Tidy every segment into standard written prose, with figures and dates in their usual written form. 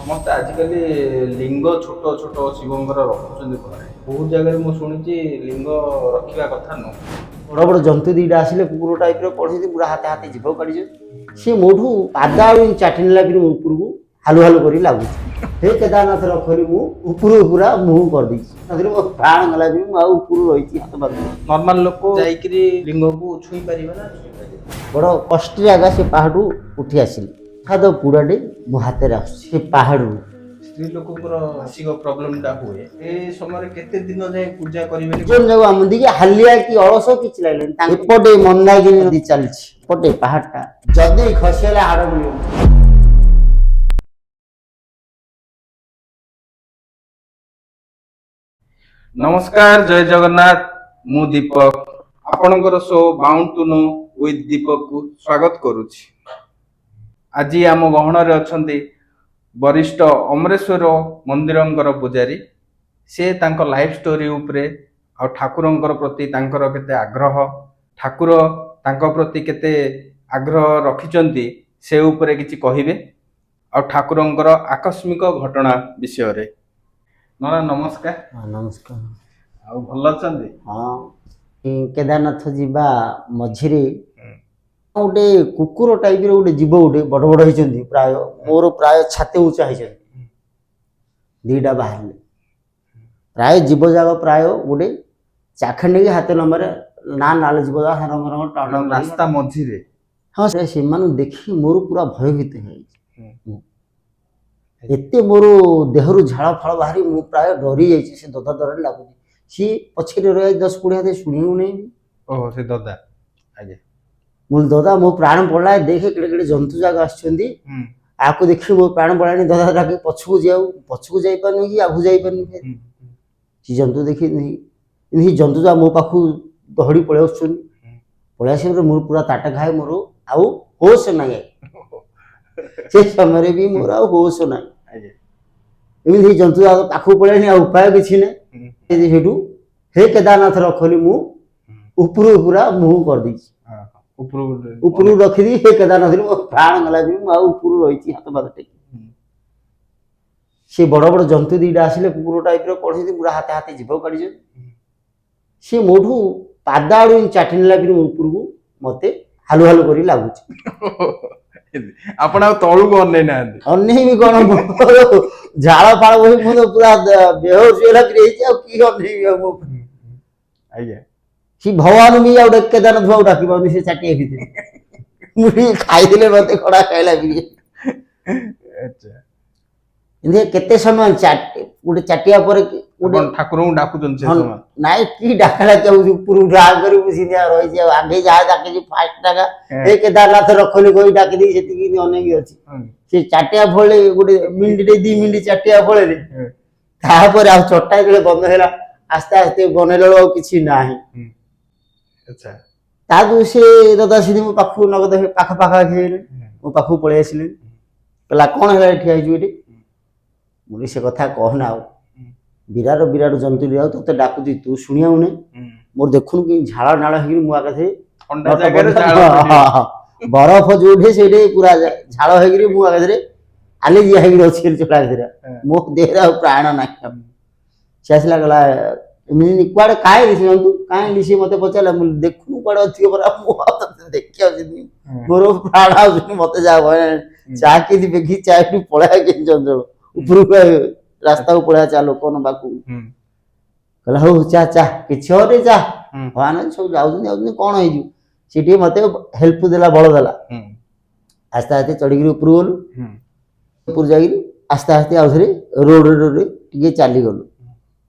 ସମସ୍ତେ ଆଜିକାଲି ଲିଙ୍ଗ ଛୋଟ ଛୋଟ ଶିବଙ୍କର ରଖୁଛନ୍ତି ଘରେ। ବହୁତ ଜାଗାରେ ମୁଁ ଶୁଣିଛି ଲିଙ୍ଗ ରଖିବା କଥା ନୁହଁ। ବଡ଼ ବଡ଼ ଜନ୍ତୁ ଦୁଇଟା ଆସିଲେ, କୁକୁର ଟାଇପ୍ର ପଡ଼ିଛନ୍ତି, ପୁରା ହାତେ ହାତେ ଜିଭ କାଢ଼ିଛନ୍ତି। ସିଏ ମୋଠୁ ପାଦ ଆଳୁ ଚାଟି ନେଲା ବି ମୋ ଉପରକୁ ହାଲୁ ହାଲୁ କରି ଲାଗୁଛି। ହେ କେଦାରନାଥ ରଖଲି, ମୁଁ ଉପରୁ ପୁରା ମୁହଁ କରିଦେଇଛି। ତାଦେହରେ ମୋ ପ୍ରାଣ ଗଲା ବି, ମୁଁ ଆଉ ଉପରୁ ରହିଛି ହାତ ପାଦ। ନର୍ମାଲ ଲୋକ ଯାଇକିରି ଲିଙ୍ଗକୁ ଛୁଇଁ ପାରିବେ ନା ଛୁଇଁ ପାରିବେ? ବଡ଼ କଷ୍ଟରେ ଆଗା ସେ ପାହାଡ଼ରୁ ଉଠି ଆସିଲି। ଖାଦ ପୁଡ଼ାଟେ ମୋ ହାତରେ ଆସୁଛି ସେ ପାହାଡ଼ରୁ। ସ୍ତ୍ରୀ ଲୋକଙ୍କର ମାସିକ ପ୍ରୋବ୍ଲେମଟା ହୁଏ, ଏ ସମୟରେ କେତେ ଦିନ ଯାଏ ପୂଜା କରିବେନି? ଯାକ ଆମ ଦିକି ହାଲିଆ କି ଅଳସ କିଛି ଲାଗିଲାନି। ଏପଟେ ମନ୍ଦାକିନୀ ନଦୀ ଚାଲିଛି, ଏପଟେ ପାହାଡ଼ଟା ଯଦି ଖସିଗଲା ହାଡ଼ ମିଳିବ। ନମସ୍କାର, ଜୟ ଜଗନ୍ନାଥ। ମୁଁ ଦୀପକ, ଆପଣଙ୍କର show bound to know with ଦୀପକକୁ ସ୍ୱାଗତ କରୁଛି। ଆଜି ଆମ ଗହଣରେ ଅଛନ୍ତି ବରିଷ୍ଠ ଅମରେଶ୍ୱର ମନ୍ଦିରଙ୍କର ପୂଜାରୀ। ସେ ତାଙ୍କ ଲାଇଫ ଷ୍ଟୋରି ଉପରେ ଆଉ ଠାକୁରଙ୍କର ପ୍ରତି ତାଙ୍କର କେତେ ଆଗ୍ରହ, ଠାକୁର ତାଙ୍କ ପ୍ରତି କେତେ ଆଗ୍ରହ ରଖିଛନ୍ତି ସେ ଉପରେ କିଛି କହିବେ, ଆଉ ଠାକୁରଙ୍କର ଆକସ୍ମିକ ଘଟଣା ବିଷୟରେ। ନନା ନମସ୍କାର। ନମସ୍କାର। ଆଉ ଭଲ ଅଛନ୍ତି? ହଁ, କେଦାରନାଥ ଯିବା ମଝିରେ ଗୋଟେ କୁକୁର ଟାଇପର ଗୋଟେ ଜୀବ, ଗୋଟେ ବଡ଼ ବଡ଼ ହେଇଛନ୍ତି, ପ୍ରାୟ ମୋର ପ୍ରାୟ ଛାତି ଉଞ୍ଚା ହେଇଛନ୍ତି। ଦିଟା ବାହାରିଲେ ପ୍ରାୟ ଜୀବ ଯାକ, ପ୍ରାୟ ଗୋଟେ ଚାଖଣ୍ଡିକି ହାତ ଲମ୍ବାରେ ନା ନାଲ ଜୀବ ଯାକ, ରଙ୍ଗ ରଙ୍ଗ ଟଣ ଟଣ କରି। ରାସ୍ତା ମଝିରେ? ହଁ, ସେ ସେମାନଙ୍କୁ ଦେଖି ମୋର ପୁରା ଭୟଭୀତ ହେଇଯାଇଛି। ମୁଁ ଏତେ ମୋର ଦେହରୁ ଝାଳ ଫାଳ ବାହାରି ମୁଁ ପ୍ରାୟ ଡରି ଯାଇଛି। ସେ ଦଦା ଡରରେ ଲାଗୁଛି, ସିଏ ପଛରେ ରହି 10-20 ହାତ ଶୁଣିବୁ ନାହିଁ। ଓହୋ, ସେ ଦଦା, ଆଜ୍ଞା। ମୁଁ କହିଲି, ଦଦା ମୋ ପ୍ରାଣ ପଡ଼ିଲା, ଦେଖେ କେଡ଼େ କେଡ଼େ ଜନ୍ତୁ ଯାକ ଆସିଛନ୍ତି। ଆକୁ ଦେଖି ମୋ ପ୍ରାଣ ପଡ଼ିଲାଣି। ଦଦା ଡାକି ପଛକୁ ଯିବାକୁ, ପଛକୁ ଯାଇପାରୁନି କି ଆଗକୁ ଯାଇପାରୁନି। ସେ ଜନ୍ତୁ ଦେଖି ଏମିତି ଜନ୍ତୁ ଯାକ ମୋ ପାଖକୁ ଦୌଡ଼ି ପଳେଇ ଆସୁଛନ୍ତି। ପଳେଇ ଆସିବା ପରେ ମୋର ପୁରା ତାଟ ଖାଏ, ମୋର ଆଉ ହୋସ ନାହିଁ। ସେ ସମୟରେ ବି ମୋର ଆଉ ହୋସ ନାହିଁ। ଏମିତି ଜନ୍ତୁ ଯାକ ପାଖକୁ ପଳେଇଲାଣି, ଆଉ ଉପାୟ କିଛି ନାହିଁ। ସେଇଠୁ ହେ କେଦାରନାଥ ରଖଲି, ମୁଁ ଉପରୁ ପୁରା ମୁହଁ କରିଦେଇଛି। ହଁ, ଉପରକୁ। ଉପରକୁ ରଖିଦେଇ ହେ କେଦାରନାଥ, ମୋ ପ୍ରାଣ ଗଲା ବି, ମୁଁ ଆଉ ଉପରୁ ରହିଛି ହାତ ପାଦ ଟେକି। ସେ ବଡ଼ ବଡ଼ ଜନ୍ତୁ ଦୁଇଟା ଆସିଲେ, କୁକୁର ଟାଇପ୍ର ପଡ଼ିଛନ୍ତି, ପୁରା ହାତେ ହାତେ ଜିଭ କାଢ଼ିଛନ୍ତି। ସିଏ ମୋଠୁ ପାଦ ଆଳୁ ଚାଟି ନେଲା ବି ମୋ ଉପରକୁ ମତେ ହାଲୁ ହାଲୁ କରି ଲାଗୁଛି। ଆପଣ ଆଉ ତଳକୁ ଅନେଇ ନାହାନ୍ତି? ଅନେଇବି କଣ, ମୋର ଝାଳ ଫାଳ ବୋହି ମୁଁ ତ ପୁରା ବେହୋସ ହେଲା କରି ହେଇଛି, ଆଉ କି ଅନେଇବି ଆଉ ମୋ। ସେ ଭଗବାନ ବି ଆଉ କେଦାରନାଥ ଆଉ ଡାକି ପାରୁନି। ସେ ଚାଟିଆ ଭିତରେ ମୁଁ ଟିକେ ଖାଇଦେଲେ ମତେ ଖଡ଼ା ଖାଇଲା ବି। ଏମିତି କେତେ ସମୟ ଗୋଟେ ଚାଟିଆ ପରେ ଗୋଟେ ଆପଣ ଠାକୁରଙ୍କୁ ଡାକୁଛନ୍ତି ସେ ସମୟ? ନାଇଁ, କି ଡାକଡା ଚାହୁଁଛି, ଉପରକୁ ଡାକ କରି ମୁଁ ସିଧା ରହିଛି। ଆଉ ଆଗେ ଯାହା ଡାକିଛି ଫାଷ୍ଟ ଡାକା ଏ କେଦାରନାଥ ରଖଲି କହି ଡାକିଦେଇ ସେତିକି ଅନେଇକି ଅଛି। ସେ ଚାଟିଆ ଫଳେ ଗୋଟେ ମିନିଟ 2 ମିନିଟ ଚାଟିଆ ଫଳରେ ତାପରେ ଆଉ ଚଟା ଯେତେବେଳେ ବନ୍ଦ ହେଲା, ଆସ୍ତେ ଆସ୍ତେ ବନେଇଲା ବେଳକୁ ଆଉ କିଛି ନାହିଁ। ତାକୁ ସେ ଦାଦା ସିଧି ମୋ ପାଖକୁ ନଗଦ ପାଖ ପାଖାପାଖି ହେଇଗଲେ, ମୋ ପାଖକୁ ପଳେଇ ଆସିଲେ। କହିଲା, କଣ ହେଲା, ଠିଆ ହେଇଛୁ ଏଠି? ମୁଁ କହିଲି, ସେ କଥା କହନା, ଆଉ ବିରାଟ ବିରାଟ ଜନ୍ତୁ, ଆଉ ତୋତେ ଡାକୁଛି ତୁ ଶୁଣିବାକୁ ନାହିଁ। ମୋର ଦେଖୁନୁ କି ଝାଳ ନାଳ ହେଇକିରି ମୁଁ ଆକାଶରେ ଥଣ୍ଡା ଜାଗାରେ ଝାଳ ପଡ଼ିବ। ବରଫ ଯୋଉଠି ସେଇଠି ପୁରା ଝାଳ ହେଇକିରି ମୁଁ ଆକାଶରେ ଆଲିଜିଆ ହେଇକିରି ଅଛି ଚଳା ଭିତରେ। ମୋ ଦେହରେ ଆଉ ପ୍ରାଣ ନାହିଁ। ସେ ଆସିଲା, ଗଲା ଏମିତି କୁଆଡେ କାହିଁ ସେ ଜନ୍ତୁ କାହିଁ, ସିଏ ମତେ ପଚାରିଲା। ମୁଁ କହିଲି, ଦେଖୁନୁ କୁଆଡେ ଅଛି ପରା, ମୁଁ ଆଉ ତତେ ଦେଖିବାକୁ ମୋର ପ୍ରାଣ ଆସୁନି। ମତେ ଯାହା ଭୟ ଚା କେମିତି ବେଗି ଚା ଏଠୁ ପଳେଇବା, କେମିତି ଜଞ୍ଜଳ ଉପରକୁ ରାସ୍ତାକୁ ପଳେଇବା, ଚା ଲୋକମାନଙ୍କ ପାଖକୁ। କହିଲା, ହଉ ଚା ଚା, କିଛି ହବନି ଚା। ଭଗବାନ ସବୁ ଯାଉଛନ୍ତି ଯାଉଛନ୍ତି, କଣ ହେଇଯିବ? ସେ ଟିକେ ମତେ ହେଲ୍ପ ଦେଲା, ବଳ ଦେଲା। ଆସ୍ତେ ଆସ୍ତେ ଚଢିକିରି ଉପରକୁ ଗଲୁ। ଉପରୁ ଯାଇକିରି ଆସ୍ତେ ଆସ୍ତେ ଆଉଥରେ ରୋଡରେ ରୋଡରେ ଟିକେ ଚାଲିଗଲୁ।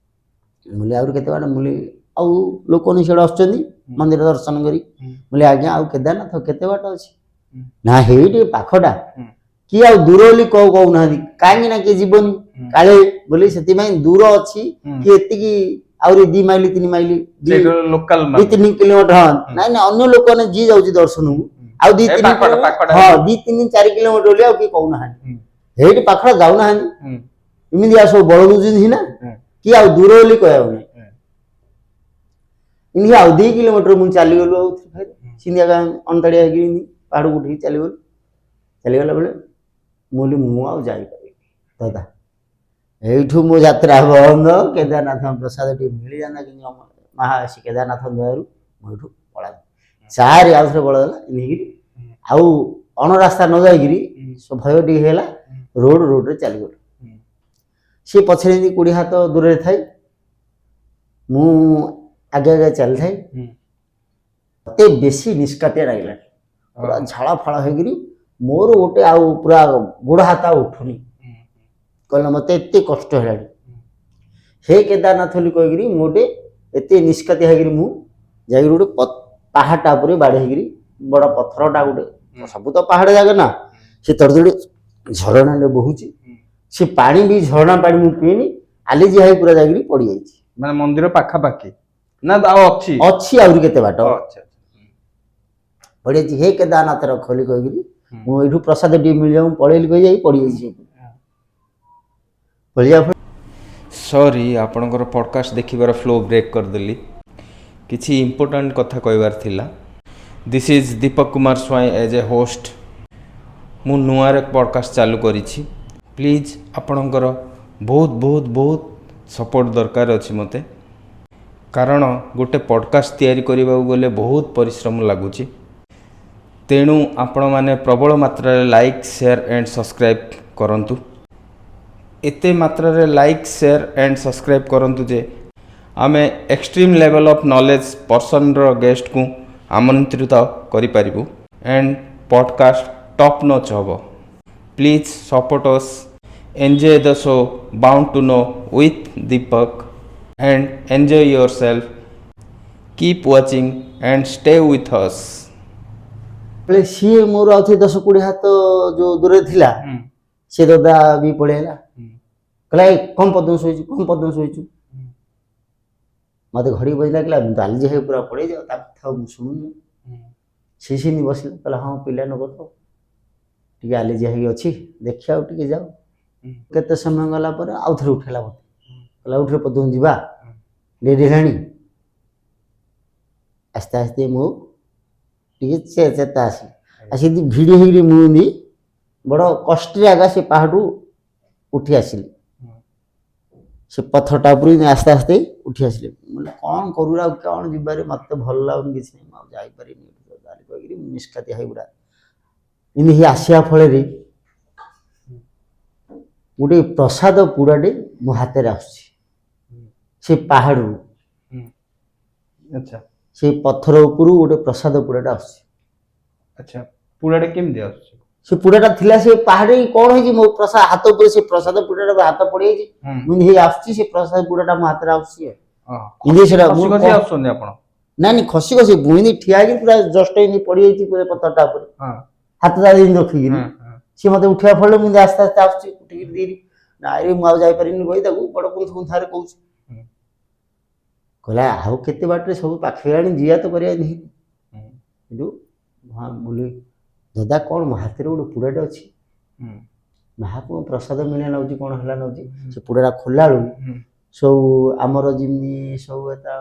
ମୁଁ କହିଲି, ଆହୁରି କେତେ ବାଟ? ମୁଁ କହିଲି, ଆଉ ଲୋକମାନେ ସିଆଡ଼େ ଆସୁଛନ୍ତି ମନ୍ଦିର ଦର୍ଶନ କରି। ମୁଁ କହିଲି, ଆଜ୍ଞା, ଆଉ କେଦାରନାଥ କେତେ ବାଟ ଅଛି? ନା, ହେଇଠି ପାଖଟା। କି ଆଉ ଦୂର ବୋଲି କହୁନାହାନ୍ତି, କାହିଁକି ନା କିଏ ଯିବନି କାଳେ ବୋଲି, ସେଥିପାଇଁ ଦୂର ଅଛି କି ଏତିକି ଆହୁରି 2 ମାଇଲ 3 ମାଇଲ ସେଇଠୁ ଲୋକାଲ 2-3 କିଲୋମିଟର। ହଁ, ନାଇଁ ନାଇଁ, ଅନ୍ୟ ଲୋକମାନେ ଯିଏ ଯାଉଛି ଦର୍ଶନକୁ ଆଉ ଦି ଏ ତିନି ପାଖଟା, ପାଖଟା। ହଁ, 2-3-4 କିଲୋମିଟର ବୋଲି ଆଉ କିଏ କହୁନାହାନ୍ତି। ହେଇଠି ପାଖଟା ଯାଉନାହାନ୍ତି। ଏମିତି ଆଉ ସବୁ ବଳ ଦଉଛନ୍ତି ସିନା କି ଆଉ ଦୂର ବୋଲି କହିବାକୁ ନାହିଁ। ଏମିତି ଆଉ 2 କିଲୋମିଟର ମୁଁ ଚାଲିଗଲୁ। ଆଉ ସିନ୍ଧିଆ ଗାଁ ଅଣତାଡ଼ିଆ ହେଇକି ଏମିତି ପାହାଡ଼କୁ ଉଠିକି ଚାଲିଗଲୁ। ଚାଲିଗଲା ବେଳେ ମୁଁ କହିଲି, ମୁଁ ଆଉ ଯାଇପାରିବିନି। ଦାଦା ଏଇଠୁ ମୋ ଯାତ୍ରା ବନ୍ଦ। କେଦାରନାଥ ପ୍ରସାଦ ଟିକେ ମିଳିଯାନ୍ତା, କିନ୍ତୁ ଆମ ମହା କେଦାରନାଥ ଦୟାରୁ ମୁଁ ଏଇଠୁ ପଳାଇ ଚାରି ଆଉ ଥରେ ବଳ ଦେଲା ଏମିତି ହେଇକିରି, ଆଉ ଅଣ ରାସ୍ତା ନ ଯାଇକିରି ଭୟ ଟିକେ ହେଲା, ରୋଡରେ ଚାଲିଗଲୁ। ସିଏ ପଛରେ ଏମିତି 20 ହାତ ଦୂରରେ ଥାଇ, ମୁଁ ଆଗେ ଆଗେ ଚାଲିଥାଏ। ମତେ ବେଶୀ ନିଷ୍କାତିଆ ଲାଗିଲାଣି ପୁରା, ଝାଳ ଫାଳ ହେଇକିରି ମୋର ଗୋଟେ ଆଉ ପୁରା ଗୋଡ଼ ହାତ ଆଉ ଉଠୁନି। କହିଲା ମତେ ଏତେ କଷ୍ଟ ହେଲାଣି, ହେ କେଦାରନାଥ ବୋଲି କହିକିରି ମୁଁ ଗୋଟେ ଏତେ ନିଷ୍କାତି ହେଇକିରି ମୁଁ ଯାଇକିରି ଗୋଟେ ପାହାଡ଼ଟା ଉପରେ ବାଡ଼େଇ ହେଇକିରି, ବଡ଼ ପଥରଟା ଗୋଟେ, ସବୁ ତ ପାହାଡ଼ ଜାଗା ନା, ସେ ତଡ଼ତଡ଼ି ଝରଣାରେ ବହୁଛି। ସେ ପାଣି ବି ଝରଣା ପାଣି ମୁଁ ପିଇନି, ଆଲିଜି ହେଇ ପୁରା ଯାଇକିରି ପଡ଼ିଯାଇଛି। ମାନେ ମନ୍ଦିର ପାଖାପାଖି ନା ଆଉ ଅଛି? ଅଛି ଆହୁରି କେତେ ବାଟ। ଆଚ୍ଛା। ପଡ଼ିଯାଇଛି। ହେ କେଦାରନାଥ ରଖ ବୋଲି କହିକିରି ମୁଁ ଏଇଠୁ ପ୍ରସାଦ ଟିକେ ମିଳିଯାଉ ମୁଁ ପଳେଇଲି କହି ଯାଇ ପଡ଼ିଯାଇଛି। ପଡ଼ିଯିବା ସରି, ଆପଣଙ୍କର ପଡ଼କାଷ୍ଟ ଦେଖିବାର ଫ୍ଲୋ ବ୍ରେକ୍ କରିଦେଲି। କିଛି ଇମ୍ପୋର୍ଟାଣ୍ଟ କଥା କହିବାର ଥିଲା। This is Deepak Kumar Swain as a host. ମୁଁ ନୂଆରେ ପଡ଼କାଷ୍ଟ ଚାଲୁ କରିଛି। ପ୍ଲିଜ୍ ଆପଣଙ୍କର ବହୁତ ବହୁତ ବହୁତ ସପୋର୍ଟ ଦରକାର ଅଛି ମୋତେ, କାରଣ ଗୋଟେ ପଡ଼କାଷ୍ଟ ତିଆରି କରିବାକୁ ଗଲେ ବହୁତ ପରିଶ୍ରମ ଲାଗୁଛି। ତେଣୁ ଆପଣମାନେ ପ୍ରବଳ ମାତ୍ରାରେ ଲାଇକ୍, ସେୟାର ଆଣ୍ଡ ସବସ୍କ୍ରାଇବ୍ କରନ୍ତୁ। ଏତେ ମାତ୍ରାରେ ଲାଇକ୍, ସେୟାର ଆଣ୍ଡ ସବସ୍କ୍ରାଇବ୍ କରନ୍ତୁ ଯେ ଆମେ ଏକ୍ସଟ୍ରିମ୍ ଲେଭେଲ୍ ଅଫ୍ ନଲେଜ୍ ପର୍ସନର ଗେଷ୍ଟକୁ ଆମନ୍ତ୍ରିତ କରିପାରିବୁ ଆଣ୍ଡ ପଡ଼କାଷ୍ଟ ଟପ୍ ନଚ୍ ହେବ। Please support us. Enjoy the show Bound to Know with Deepak and enjoy yourself. Keep watching and stay with us. ବେଳେ ସିଏ ମୋର ଆଉ ଥରେ 10-20 ହାତ ଯୋଉ ଦୂରରେ ଥିଲା, ସେ ଦାଦା ବି ପଳେଇଲା। କହିଲା, "ଏ କଣ ପଦ୍ମ ଶୋଇଛୁ, କଣ ପଦ୍ମ ଶୋଇଛୁ?" ମତେ ଘଡ଼ି ବଜି ଲାଗିଲା, ମୁଁ ତ ଆଲିଜି ହେଇ ପୁରା ପଳେଇ ଯାଅ, ତା କଥା ମୁଁ ଶୁଣୁନି। ସେ ସେମିତି ବସିଲା, କହିଲା, "ହଁ, ପିଲା ନବ ତ ଟିକେ ଆଲିଜି ହେଇକି ଅଛି, ଦେଖିବା ଆଉ ଟିକେ ଯାଉ।" କେତେ ସମୟ ଗଲା ପରେ ଆଉ ଥରେ ଉଠେଇଲା ମତେ, କହିଲା, "ଉଠରେ ପଦ୍ମ, ଯିବା, ଡେରି ହେଲାଣି।" ଆସ୍ତେ ଆସ୍ତେ ମୁଁ ଟିକେ ଚେତା ଆସି ଆସିକି ଭିଡ଼ି ହେଇକିରି ମୁଁ ଏମିତି ବଡ଼ କଷ୍ଟରେ ଆଗା ସେ ପାହାଡ଼ରୁ ଉଠି ଆସିଲି। ସେ ପଥରଟା ଉପରୁ ଏମିତି ଆସ୍ତେ ଆସ୍ତେ ଉଠି ଆସିଲି। ମୁଁ କହିଲି, କ'ଣ କରୁ ଆଉ କ'ଣ ଯିବାରେ, ମୋତେ ଭଲ ଲାଗୁନି କିଛି ନାହିଁ, ମୁଁ ଆଉ ଯାଇପାରିନି ତାହେଲେ କହିକିରି ମୁଁ ନିଷ୍କାତି ହେଇ ପୁରା ଏମିତି ହେଇ ଆସିବା ଫଳରେ ଗୋଟେ ପ୍ରସାଦ ପୁଡ଼ାଟେ ମୋ ହାତରେ ଆସୁଛି ସେ ପାହାଡ଼ରୁ। ସେ ପଥର ଉପରୁ ଗୋଟେ ପ୍ରସାଦ ପୁଡ଼ାଟା ଆସୁଛି। ଆଚ୍ଛା, ପୁଡ଼ାଟା କେମିତି ଆସୁଛି? ସେ ପୁଡ଼ାଟା ଥିଲା ସେ ପାହାଡ଼ରେ, କ'ଣ ହେଇଛି, ମୋ ପ୍ରସାଦ ହାତ ଉପରେ ସେ ପ୍ରସାଦ ପୁଡ଼ାଟା ହାତ ପଡ଼ିଯାଇଛି। ମୁଁ ଏମିତି ହେଇ ଆସୁଛି, ସେ ପ୍ରସାଦ ପୁଡ଼ାଟା ମୋ ହାତରେ ଆସୁଛି ଆଉ। ଏମିତି ସେଟା ଖସି ମୁଁ ଖସି ଆସୁଛନ୍ତି ଆପଣ? ନାଇଁ ନାଇଁ, ଖସି ଖସି ମୁଁ ଏମିତି ଠିଆ ହେଇକି ପୁରା ଜଷ୍ଟ ଏମିତି ପଡ଼ିଯାଇଛି ପୁରା ପଥରଟା ଉପରେ, ହାତ ତା ଏମିତି ରଖିକିରି। ସିଏ ମତେ ଉଠିବା ଫଳରେ ମୁଁ ଏମିତି ଆସ୍ତେ ଆସ୍ତେ ଆସୁଛି, ଉଠିକିରି ଦେଇରି, ନାଇଁରେ ମୁଁ ଆଉ ଯାଇପାରିନି କହି ତାକୁ ବଡ଼ କୁନ୍ଥ କୁନ୍ଥାରେ କହୁଛି। କହିଲା, ଆଉ କେତେ ବାଟରେ ସବୁ ପାଖେଇଲାଣି, ଯିବା ତ କରିବା ନାହିଁ। କିନ୍ତୁ ହଁ ବୋଲି, ଦାଦା କ'ଣ ମୋ ହାତରେ ଗୋଟେ ପୁଡ଼ାଟେ ଅଛି, ମହାପ୍ରଭୁ ପ୍ରସାଦ ମିଳିଲା ନେଉଛି, କ'ଣ ହେଲା ନେଉଛି। ସେ ପୁଡ଼ାଟା ଖୋଲିଲା ବେଳକୁ ସବୁ ଆମର ଯେମିତି ସବୁ ଏଟା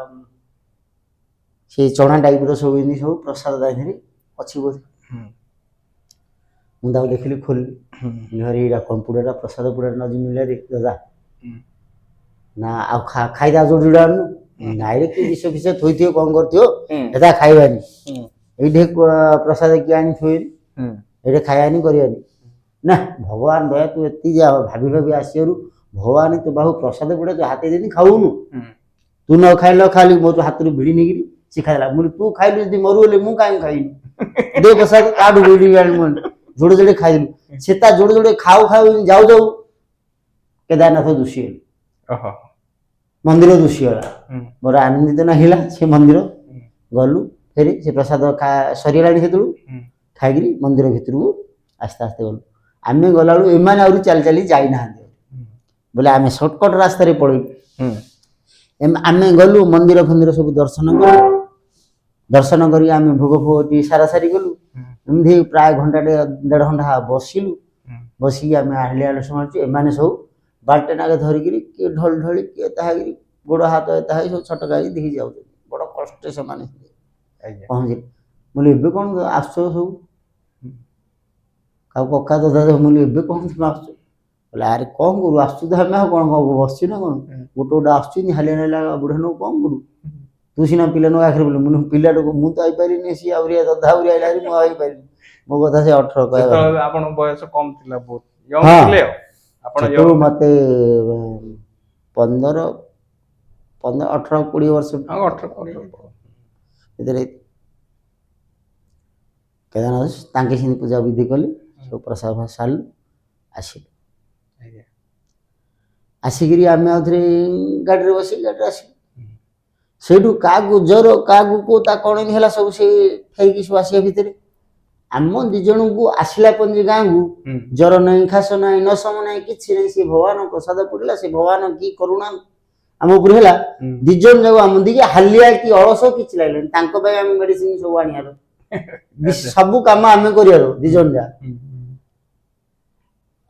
ସେ ଚଣା ଟାଇପ୍ର ସବୁ ଏମିତି ସବୁ ପ୍ରସାଦ ତା ଦେହରେ ଅଛି ବୋଧେ। ମୁଁ ତାକୁ ଦେଖିଲି, ଖୋଲିଲି, ଘରେ ଏଇଟା କ'ଣ ପୁଡ଼ାଟା, ପ୍ରସାଦ ପୁଡ଼ାଟା ନ ମିଳିଲା ରେ ଦାଦା। ନା ଆଉ ଖାଇଦା, ଯୋଉଠି ଯୋଉଟା ଆଣୁନୁ। ନାଇଁରେ, କି ବିଷ ଫିଷ ଥୋଇଥିବ, କ'ଣ କରିଥିବ, ଏଟା ଖାଇବାନି। ଏଇଠି ପ୍ରସାଦ କିଏ ଆଣି ଥୋଇନି, ଏଇଠି ଖାଇବାନି କରିବାନି। ନା, ଭଗବାନ ଦୟା, ତୁ ଏତିକି ଯା ଭାବି ଭାବି ଆସିବାରୁ ଭଗବାନ ତୋ ବାହୁ ପ୍ରସାଦ ପୁଡ଼ା ତୁ ହାତେ ଦେଇନି, ଖାଉନୁ। ତୁ ନ ଖାଇଲ ଖାଲି ମୋ ତୋ ହାତରୁ ଭିଡ଼ି ନେଇକିରି ସେ ଖାଇଦେଲା। ମୁଁ କହିଲି, ତୁ ଖାଇଲୁ ଯଦି ମରୁ ହେଲେ ମୁଁ କାହିଁ ଖାଇନି, ଦେ ପ୍ରସାଦ। ତାଠୁ ଭିଡ଼ି ଆଣି ମୁଁ ଯୋଡ଼େ ଯୋଡ଼େ ଖାଇଦେଲୁ। ସେ ତା ଯୋଡ଼େ ଯୋଡ଼େ ଖାଉ ଖାଉ ଯାଉ ଯାଉ କେଦାରନାଥ ଦୁଶିଗଲେ, ମନ୍ଦିର ଦୁଶିଗଲା। ମୋର ଆନନ୍ଦିତ ନାଗିଲା। ସେ ମନ୍ଦିର ଗଲୁ ଫେରି, ସେ ପ୍ରସାଦ ସରିଗଲାଣି ସେତେବେଳକୁ। ଖାଇକିରି ମନ୍ଦିର ଭିତରକୁ ଆସ୍ତେ ଆସ୍ତେ ଗଲୁ। ଆମେ ଗଲାବେଳକୁ ଏମାନେ ଆହୁରି ଚାଲି ଚାଲି ଯାଇନାହାନ୍ତି ବୋଲେ, ଆମେ ସର୍ଟକଟ ରାସ୍ତାରେ ପଳେଇଲୁ। ଆମେ ଗଲୁ, ମନ୍ଦିର ଫନ୍ଦିର ସବୁ ଦର୍ଶନ କଲୁ। ଦର୍ଶନ କରି ଆମେ ଭୋଗ ଫୋଗ ଟିକେ ସାରା ସାରି ଗଲୁ। ଏମିତି ପ୍ରାୟ ଘଣ୍ଟାଟେ ଦେଢ଼ ଘଣ୍ଟା ବସିଲୁ। ବସିକି ଆମେ ଆହଲି ଆଲୋଚନା ମାରୁଛୁ। ଏମାନେ ସବୁ ବାଲ୍ଟି ନାକେ ଧରିକିରି କିଏ ଢଳି ଢଳି, କିଏ ତାହା ହେଇକିରି, ଗୋଡ଼ ହାତ ଏତା ହେଇ ସବୁ ଛଟକା ହେଇକି ଦେଖି ଯାଉଛନ୍ତି ବଡ଼ କଷ୍ଟରେ ସେମାନେ। ପହଞ୍ଚିଲେ। ମୁଁ କହିଲି, ଏବେ କ'ଣ ଆସୁଛ ସବୁ? ଆଉ କକା ଦାଦା, ମୁଁ କହିଲି, ଏବେ କ'ଣ ତୁମେ ଆସୁଛ? କହିଲେ ଆରେ କଣ କରୁ ଆସୁଛୁ ତ ଆମେ ଆଉ କଣ କଣ ବସିଛୁ ନା କଣ, ଗୋଟେ ଗୋଟେ ଆସୁଛି ହାଲିଆ ନେଲା ବୁଢ଼ା ନୁ କଣ କରୁ, ତୁ ସିନା ପିଲା ନୁ ଆଖିରେ ବୋଲି, ମୁଁ ପିଲାଟାକୁ ମୁଁ ତ ଆଇପାରିନି, ସିଏ ଆହୁରି ଦଧା ଆହୁରି ଆଇଲା, ମୁଁ ଆଉ ଆଇପାରିନି। ମୋ କଥା ସେ 18 କହିବା। ସେତେବେଳେ ଆପଣଙ୍କ ବୟସ କମ ଥିଲା, ବହୁତ ୟଙ୍ଗ ହଁ। ଥିଲେ ଆଉ ଆପଣ ସେତେବେଳୁ young। ମତେ 15 15 18 20 ବର୍ଷ ହଁ, 18 20 ଭିତରେ। କେଦାରନାଥ ତାଙ୍କେ ସେମିତି ପୂଜା ବିଧି କଲି, ସବୁ ପ୍ରସାଦ ଫ୍ରସାଦ ସାରିଲୁ, ଆସିଲୁ। ଆସିକିରି ଆମେ ଆଉଥରେ ଗାଡ଼ିରେ ବସିକି ଗାଡ଼ିରେ ଆସିଲୁ। ସେଇଠୁ କାହାକୁ ଜ୍ୱର, କାହାକୁ କୋଉ ତା କଣ ଏମିତି ହେଲା, ସବୁ ସେ ଫେରିକି ସବୁ ଆସିବା ଭିତରେ ଆମ ଦି ଜଣଙ୍କୁ ଆସିଲା ପଞ୍ଜି ଗାଁକୁ ଜ୍ୱର ନାହିଁ, ଖାସ ନାହିଁ, ନସମ ନାହିଁ, କିଛି ନାହିଁ। ସେ ଭଗବାନ ପ୍ରସାଦ ପଡ଼ିଲା, ସେ ଭଗବାନ କି କରୁଣା ଆମ ଉପରେ ହେଲା। ଦି ଜଣ ଯାକ ଆମ ଦିକି ହାଲିଆ କି ଅଳସ କିଛି ଲାଗିଲାନି। ତାଙ୍କ ପାଇଁ ଆମେ ମେଡିସିନ ସବୁ ଆଣିବାର, ସବୁ କାମ ଆମେ କରିବାର ଦି ଜଣ ଯା।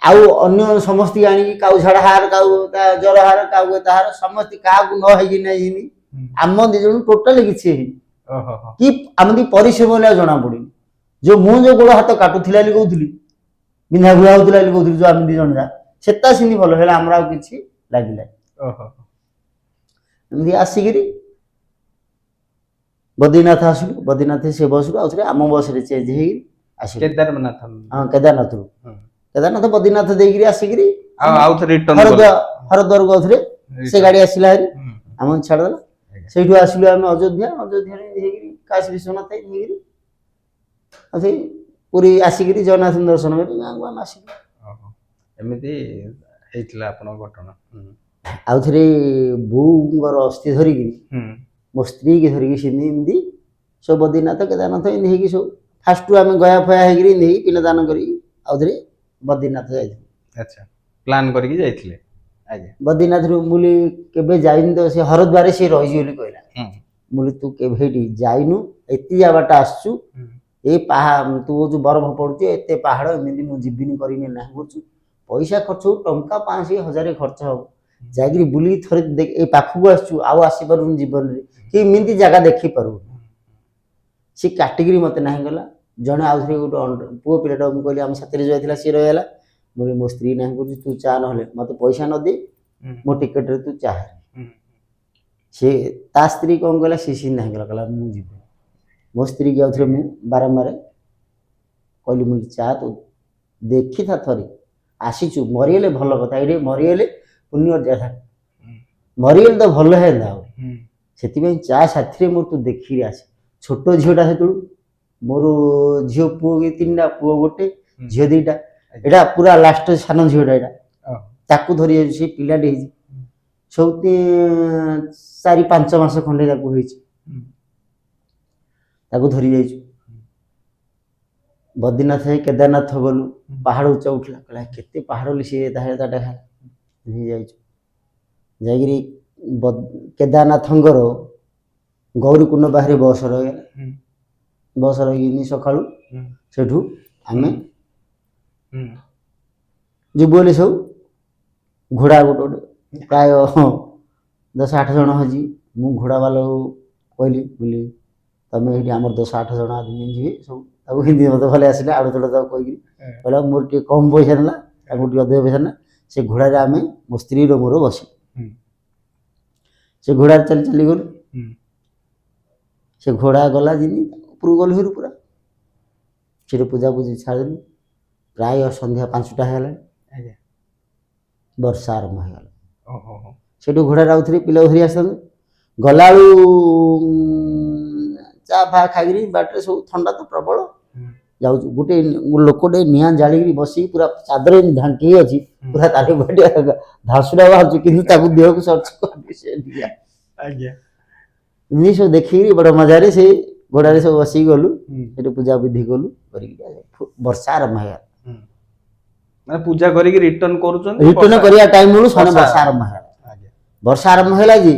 ଆଉ ଅନ୍ୟ ସମସ୍ତିକି ଆଣିକି କାଉ ଝାଡ଼ା ହାର, କାଉ ତା ଜ୍ୱର ହାର, କାଉ ତାହାର, ସମସ୍ତେ କାହାକୁ ନ ହେଇକି ନାଇଁ ହେଇନି। ଆମ ଦି ଜଣ ଟୋଟାଲି କିଛି ହେଇନି ଓହୋ ହୋ। କି ଆମ ଦି ପରିଶ୍ରମ ହେଲେ ଆଉ ଜଣା ପଡିନି। ଯୋଉ ମୁଁ ଯୋଉ ଗୋଡ ହାତ କାଟୁଥିଲା ବୋଲି କହୁଥିଲି, ବିନ୍ଧା ଘୁରା ହଉଥିଲା ବୋଲି କହୁଥିଲି, ଯୋଉ ଆମେ ଦି ଜଣ ଯା ସେଟା ସେମିତି ଭଲ ହେଲା, ଆମର ଆଉ କିଛି ଲାଗିଲାନି। ଏମିତି ଆସିକିରି ବଦ୍ରୀନାଥ ଆସିଲୁ। ବଦ୍ରୀନାଥ ସେ ବସରୁ ଆଉଥରେ ଆମ ବସରେ ଚେଞ୍ଜ ହେଇକି ଆସିଲୁ। କେଦାରନାଥ? ହଁ, କେଦାରନାଥରୁ। କେଦାରନାଥ ବଦ୍ରୀନାଥ ଦେଇକିରି ଆସିକିରି ଆଉ ଆଉଥରେ ରିଟର୍ନ ହରଦ୍ୱାର, ହରଦ୍ୱାରକୁ ଆଉଥରେ ସେ ଗାଡି ଆସିଲା ହାରି, ଆମକୁ ଛାଡ଼ିଦେଲା। ସେଇଠୁ ଆସିଲୁ ଆମେ ଅଯୋଧ୍ୟା। ଅଯୋଧ୍ୟାରେ ଏମିତି ହେଇକିରି କାଶୀ ବିଶ୍ୱନାଥ ଏମିତି ହେଇକିରି ଆଉ ସେଇ ପୁରୀ ଆସିକିରି ଜଗନ୍ନାଥ ଦର୍ଶନ କରି ଗାଁକୁ ଆମେ ଆସିଲୁ। ଏମିତି ହେଇଥିଲା ଆପଣଙ୍କ ଘଟଣା। ଆଉ ଥରେ ବୋଉଙ୍କର ଅସ୍ଥି ଧରିକିରି, ମୋ ସ୍ତ୍ରୀକି ଧରିକି ସେମିତି ଏମିତି ସବୁ ବଦ୍ରୀନାଥ କେଦାରନାଥ ଏମିତି ହେଇକି ସବୁ ଫାଷ୍ଟରୁ ଆମେ ଗୟା ଫୟା ହେଇକିରି ଏମିତି ହେଇକି ପିଣ୍ଡଦାନ କରିକି ଆଉ ଥରେ ବଦ୍ରୀନାଥ ଯାଇଥିଲୁ। ଆଚ୍ଛା, ପ୍ଲାନ୍ କରିକି ଯାଇଥିଲେ। ଆଜ୍ଞା। ବଦ୍ରୀନାଥରୁ ମୁଁ କହିଲି କେବେ ଯାଇନି ତ, ସେ ହରଦ୍ୱାରେ ସେ ରହିଛି ବୋଲି କହିଲା। ମୁଁ କହିଲି ତୁ କେବେ ହେଇଠି ଯାଇନୁ, ଏତିକି ବାଟ ଆସିଛୁ, ଏ ପାହା ତୁ ଯୋଉ ବରଫ ପଡୁଛି, ଏତେ ପାହାଡ଼, ଏମିତି ମୁଁ ଯିବିନି କରିନି ନାହିଁ କରୁଛୁ, ପଇସା ଖର୍ଚ୍ଚ ହଉ, ଟଙ୍କା 500 ହଜାରେ ଖର୍ଚ୍ଚ ହବ, ଯାଇକିରି ବୁଲିକି ଥରେ ଏ ପାଖକୁ ଆସିଛୁ, ଆଉ ଆସିପାରୁନି ଜୀବନରେ କି ଏମିତି ଜାଗା ଦେଖିପାରୁନି। ସେ କାଟିକିରି ମୋତେ ନାହିଁ ଗଲା। ଜଣେ ଆଉଥରେ ଗୋଟେ ପୁଅ ପିଲାଟା, ମୁଁ କହିଲି ଆମ ସାଥିରେ ଯୋଉ ଯାଇଥିଲା ସିଏ ରହିଗଲା। ମୁଁ କହିଲି ମୋ ସ୍ତ୍ରୀ ନାହିଁ କରୁଛି, ତୁ ଚା ନହେଲେ ମୋତେ ପଇସା ନ ଦେ, ମୋ ଟିକେଟରେ ତୁ ଚା। ସେ ତା ସ୍ତ୍ରୀ କ'ଣ କଲା, ସେ ସିଏ ନାହିଁ କଲା, କହିଲା ମୁଁ ଯିବି। ମୋ ସ୍ତ୍ରୀକି ଆଉଥରେ ମୁଁ ବାରମ୍ବାର କହିଲି, ମୁଁ ଚା ତୁ ଦେଖିଥା, ଥରେ ଆସିଛୁ, ମରିଗଲେ ଭଲ କଥା, ଏଇଠି ମରିଗଲେ ପୁଣ୍ୟ ଅର୍ଜନ, ମରିଗଲେ ତ ଭଲ ହେନ୍ତା ଆଉ, ସେଥିପାଇଁ ଚା ସାଥିରେ ମୋର ତୁ ଦେଖିକି ଆସେ। ଛୋଟ ଝିଅଟା ସେତେବେଳୁ, ମୋର ଝିଅ ପୁଅ କି ତିନିଟା, ପୁଅ ଗୋଟେ ଝିଅ 2ଟା, ଏଇଟା ପୁରା ଲାଷ୍ଟ ସାନ ଝିଅଟା ଏଇଟା। ତାକୁ ଧରି ଯାଉଛି। ସେ ପିଲାଟି ହେଇଛି ସବୁ 4-5 ମାସ ଖଣ୍ଡେ ତାକୁ ହେଇଛି। ତାକୁ ଧରି ଯାଇଛୁ ବଦ୍ରୀନାଥ ଯାଇ କେଦାରନାଥ ଗଲୁ। ପାହାଡ଼ ଉଚ୍ଚା ଉଠିଲା, କହିଲା କେତେ ପାହାଡ଼ ବୋଲି ସିଏ ତା ତାଟା ହେଲା ଯାଇଛୁ। ଯାଇକିରି କେଦାରନାଥଙ୍କର ଗୌରୀକୁଣ୍ଡ ବାହାରେ ବସ ରହିଗଲା। ବସ ରହିକିନି ସକାଳୁ ସେଠୁ ଆମେ ଯିବୁ ବୋଲି ସବୁ ଘୋଡ଼ା ଗୋଟେ ଗୋଟେ ପ୍ରାୟ 10-8 ଜଣ ହଜି। ମୁଁ ଘୋଡ଼ାବାଲାକୁ କହିଲି ବୋଲି ତମେ ଏଇଠି ଆମର 10-8 ଜଣ ଆଦମୀ ଯିବେ ସବୁ। ତାକୁ ହିନ୍ଦୀ ମୋତେ ଭଲ ଆସିଲା, ଆଡ଼ୁ ତଡ଼ ତାକୁ କହିକିରି କହିଲା ମୋର ଟିକେ କମ୍ ପଇସା ନେଲା, ତାଙ୍କୁ ଟିକେ ଅଧିକ ପଇସା ନେଲା। ସେ ଘୋଡ଼ାରେ ଆମେ ମୋ ସ୍ତ୍ରୀର ମୋର ବସିଲୁ। ସେ ଘୋଡ଼ାରେ ଚାଲି ଚାଲି ଗଲୁ। ସେ ଘୋଡ଼ା ଗଲା ଯେମିତି ଉପରକୁ ଗଲୁ ହେରୁ ପୁରା ସେଠି ପୂଜାପୂଜି ଛାଡ଼ିଦେଲୁ। ପ୍ରାୟ ସନ୍ଧ୍ୟା 5ଟା ହେଇଗଲାଣି। ବର୍ଷା ଆରମ୍ଭ ହେଇଗଲା। ଓହୋ ହୋ। ସେଠୁ ଘୋଡ଼ାରେ ଆଉଥରେ ପିଲା ଧରି ଆସିଥାନ୍ତୁ। ଗଲାବେଳୁ ଚା ଫା ଖାଇକିରି ବାଟରେ ସବୁ ଥଣ୍ଡା ତ ପ୍ରବଳ। ଯାଉଛୁ, ଗୋଟେ ଲୋକଟେ ନିଆଁ ଜାଳିକିରି ବସିକି ପୁରା ଚାଦର ଏମିତି ଢାଙ୍କି ହେଇ ଅଛି, ପୁରା ତାର ବଢିଆ ଧାସୁରା ବାହାରୁଛି, କିନ୍ତୁ ତାକୁ ଦେହକୁ ସର୍ଚ୍ଚ କରିକି ସେ ନିଆଁ। ଏମିତି ସବୁ ଦେଖିକିରି ବଡ଼ ମଜାରେ ସେ ଘୋଡ଼ାରେ ସବୁ ବସିକି ଗଲୁ। ସେଠି ପୂଜା ବିଧି କଲୁ, କରିକି ବର୍ଷା ଆରମ୍ଭ ହେଇଗଲା। ମାନେ ପୂଜା କରିକି ରିଟର୍ନ କରୁଛନ୍ତି ରିଟର୍ନ କରିବା ଟାଇମ ବେଳୁ ସନେ ବର୍ଷା ଆରମ୍ଭ ହେଇଗଲା। ବର୍ଷା ଆରମ୍ଭ ହେଲା ଯେ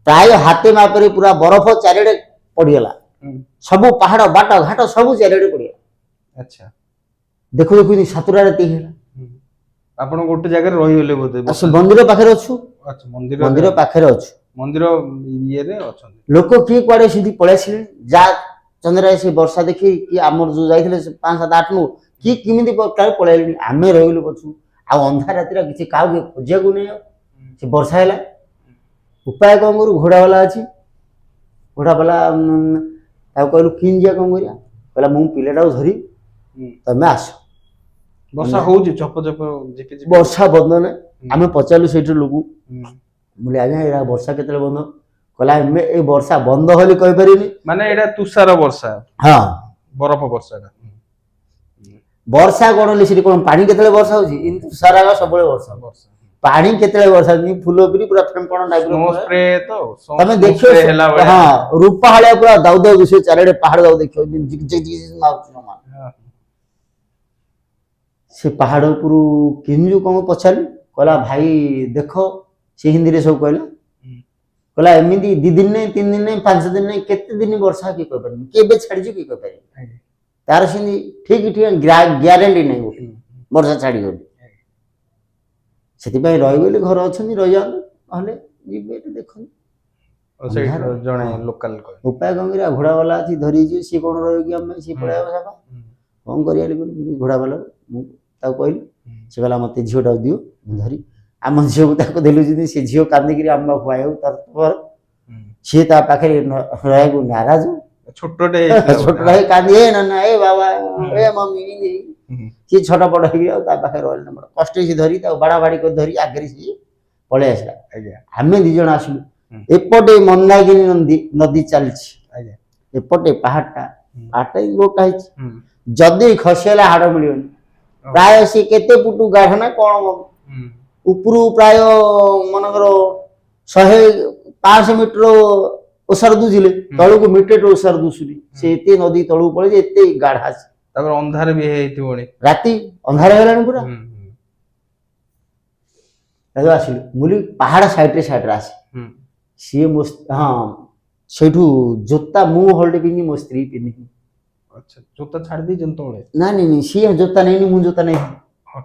ପ୍ରାୟ ହାତେ ମାପରେ ପୁରା ବରଫ ଚାରିଆଡ଼େ ପଡ଼ିଗଲା। ସବୁ ପାହାଡ଼ ବାଟ ଘାଟ ସବୁ ଚାରିଆଡ଼େ ପଡ଼ିଗଲା। ଦେଖୁ ଦେଖୁ 7ଟା ରାତି ହେଇଗଲା। ଆପଣ ଗୋଟେ ଜାଗାରେ ରହିଗଲେ ବୋଧେ? ଆଉ ସେ ମନ୍ଦିର ପାଖରେ ଅଛୁ। ଆଚ୍ଛା, ମନ୍ଦିର। ମନ୍ଦିର ପାଖରେ ଅଛୁ। ମନ୍ଦିର ଇଏରେ ଅଛନ୍ତି। ଲୋକ କିଏ କୁଆଡ଼େ ସେଠି ପଳେଇ ଆସିଲେଣି, ଯା ଚନ୍ଦ୍ରାଏ ସେ ବର୍ଷା ଦେଖି କି ଆମର ଯୋଉ ଯାଇଥିଲେ ସେ 5, 7, 8 ନୁ କିଏ କେମିତି ପ୍ରକାର ପଳେଇଲେଣି। ଆମେ ରହିଗଲୁ ପଛୁ। ଆଉ ଅନ୍ଧାର ରାତିରେ କିଛି କାହାକୁ ଖୋଜିବାକୁ ନେଇ। ଆଉ ସେ ବର୍ଷା ହେଲା, ଉପାୟ କ'ଣ କରୁ? ଘୋଡ଼ାବାଲା ଅଛି, ଘୋଡ଼ାବାଲା ତାକୁ କହିଲୁ, କିନ୍ ଯିବା, କ'ଣ କରିବା? କହିଲା, ମୁଁ ପିଲାଟାକୁ ଧରି, ତମେ ଆସ। ବର୍ଷା ହଉଛି, ଝପ ଝପ ଝିପି ଝିପି। ବର୍ଷା ବନ୍ଦ ନାହିଁ। ଆମେ ପଚାରିଲୁ ସେଇଠି ଲୋକ, ମୁଁ କହିଲି, ଆଜ୍ଞା, ଏଇଟା ବର୍ଷା କେତେବେଳେ ବନ୍ଦ? କହିଲା, ଆମେ ଏଇ ବର୍ଷା ବନ୍ଦ ବୋଲି କହିପାରିବିନି। ମାନେ ଏଇଟା ତୁଷାର ବର୍ଷା? ହଁ। ବରଫ ବର୍ଷାଟା। ବର୍ଷା କଣ ହେଲେ ସେଠି କଣ ପାଣି କେତେବେଳେ ବର୍ଷା ହଉଛି? କିନ୍ତୁ ତୁଷାର ସବୁବେଳେ ବର୍ଷା। ବର୍ଷା। ପାଣି କେତେବେଳେ ବର୍ଷା ହଉଛି? ଫୁଲ ଉପରେ ପୁରା ଫେମ୍ପଣ ଟାଇପର। ସ୍ନୋ ସ୍ପ୍ରେ ତ। ତମେ ଦେଖିବ ସ୍ପ୍ରେ ହେଲା ଭଳିଆ। ହଁ, ରୂପା ଭଳିଆ ପୁରା ଦାଉ ଦାଉ ଦିଶିବ। ଚାରିଆଡେ ପାହାଡ ଦାଉ ଦେଖିବ, ଝିକ୍ ଝିକ୍ ଝିକ୍ ମାରୁଛି ଜମା। ସେ ପାହାଡ ଉପରୁ କିଞ୍ଜୁ କଣ ପଚାରିଲୁ। କହିଲା, ଭାଇ ଦେଖ, ସେ ହିନ୍ଦୀରେ ସବୁ କହିଲା। କହିଲା, ଏମିତି 2 ଦିନ ନାହିଁ, 3 ଦିନ ନାହିଁ, 5 ଦିନ ନାହିଁ, କେତେ ଦିନ ବର୍ଷା କିଏ କହିପାରିବନି, କେବେ ଛାଡିଯିବ କିଏ କହିପାରିବନି। ତାର ସେମିତି ଠିକ ଠିକ ଗ୍ୟାରେଣ୍ଟି ନାହିଁ ଗୋଟେ ବର୍ଷା ଛାଡ଼ିଗଲେ। ସେଥିପାଇଁ ରହିଗଲେ, ଘର ଅଛନ୍ତି, ରହିଯାଆନ୍ତୁ, ନହେଲେ ଯିବେ, ଏଠି ଦେଖନ୍ତୁ। ଆଉ ସେଇଠି ଅନ୍ଧାର। ଜଣେ ଲୋକାଲ କହିଲେ। ଉପାୟ କଣ କରିବା? ଘୋଡ଼ାବାଲା ଅଛି, ଧରିକି ଯିବେ। ସିଏ କଣ ରହିବ କି? ଆମେ ସିଏ ପଳେଇବ ସାକା। କଣ କରିବା ବୋଲି କହିଲି, ଘୋଡ଼ାବାଲା ମୁଁ ତାକୁ କହିଲି। ସେ କହିଲା, ମୋତେ ଝିଅଟାକୁ ଦିଅ, ମୁଁ ଧରି। ଆମ ଝିଅକୁ ତାକୁ ଦେଲୁ ଯେମିତି, ସେ ଝିଅ କାନ୍ଦିକିରି ଆମ ପାଖକୁ ଆଇବାକୁ ତାର ସିଏ ତା ପାଖରେ ରହିବାକୁ ନାରାଜ। ଛୋଟଟେ ହେଇଥିଲା ବୋଧେ। ଛୋଟଟା ହେଇ କାନ୍ଦି, ଏ ନନା, ଏ ବାବା, ଏ ମମି, ଏମିତି। ସିଏ ଛୋଟ ବଡ଼ ହେଇକି ଆଉ ତା ପାଖରେ ରହିଲା। ବଡ଼ କଷ୍ଟ ସେ ଧରି, ତାକୁ ବାଡ଼ା ବାଡ଼ି କରି ଧରି ଆଗରେ ସିଏ ପଳେଇ ଆସିଲା। ଆମେ ଦି ଜଣ ଆସିଲୁ। ଏପଟେ ମନ୍ଦାକିନୀ ନଦୀ ଚାଲିଛି। ଏପଟେ ପାହାଡ଼ଟା। ପାହାଡ଼ଟା ଏଇ ରୋଡଟା ହେଇଛି। ଯଦି ଖସିଗଲା, ହାଡ଼ ମିଳିବନି। ପ୍ରାୟ ସେ କେତେ ଫୁଟ ଗାଢ଼ ନା କଣ, ଉପରୁ ପ୍ରାୟ ମନେକର 100 500 ମିଟର ଓସାର ଦୁଝିଲେ, ତଳକୁ ମିଟର ଓସାର ଦୁସୁନି। ସେ ଏତେ ନଦୀ ତଳକୁ ପଳେଇଛି, ଏତେ ଗାଢା ଅଛି। ତାପରେ ଅନ୍ଧାର ବି ହେଇଥିବଣି। ରାତି ଅନ୍ଧାର ହେଇଗଲାଣି ପୁରା। ହୁଁ, ହୁଁ, ତାକୁ ଆସିଲୁ। ମୁଁ କହିଲି, ପାହାଡ଼ ସାଇଡରେ ସାଇଡରେ ଆସେ। ସିଏ ମୋ, ହଁ, ସେଇଠୁ ଜୋତା ମୁଁ ହଳଦୀ ପିନ୍ଧି, ମୋ ସ୍ତ୍ରୀ ପିନ୍ଧିନି। ଆଚ୍ଛା, ଜୋତା ଛାଡି ଦେଇଛନ୍ତି ତଳେ? ନା, ନାଇଁ ନାଇଁ, ସିଏ ଜୋତା ନେଇନି, ମୁଁ ଜୋତା ନେଇନି।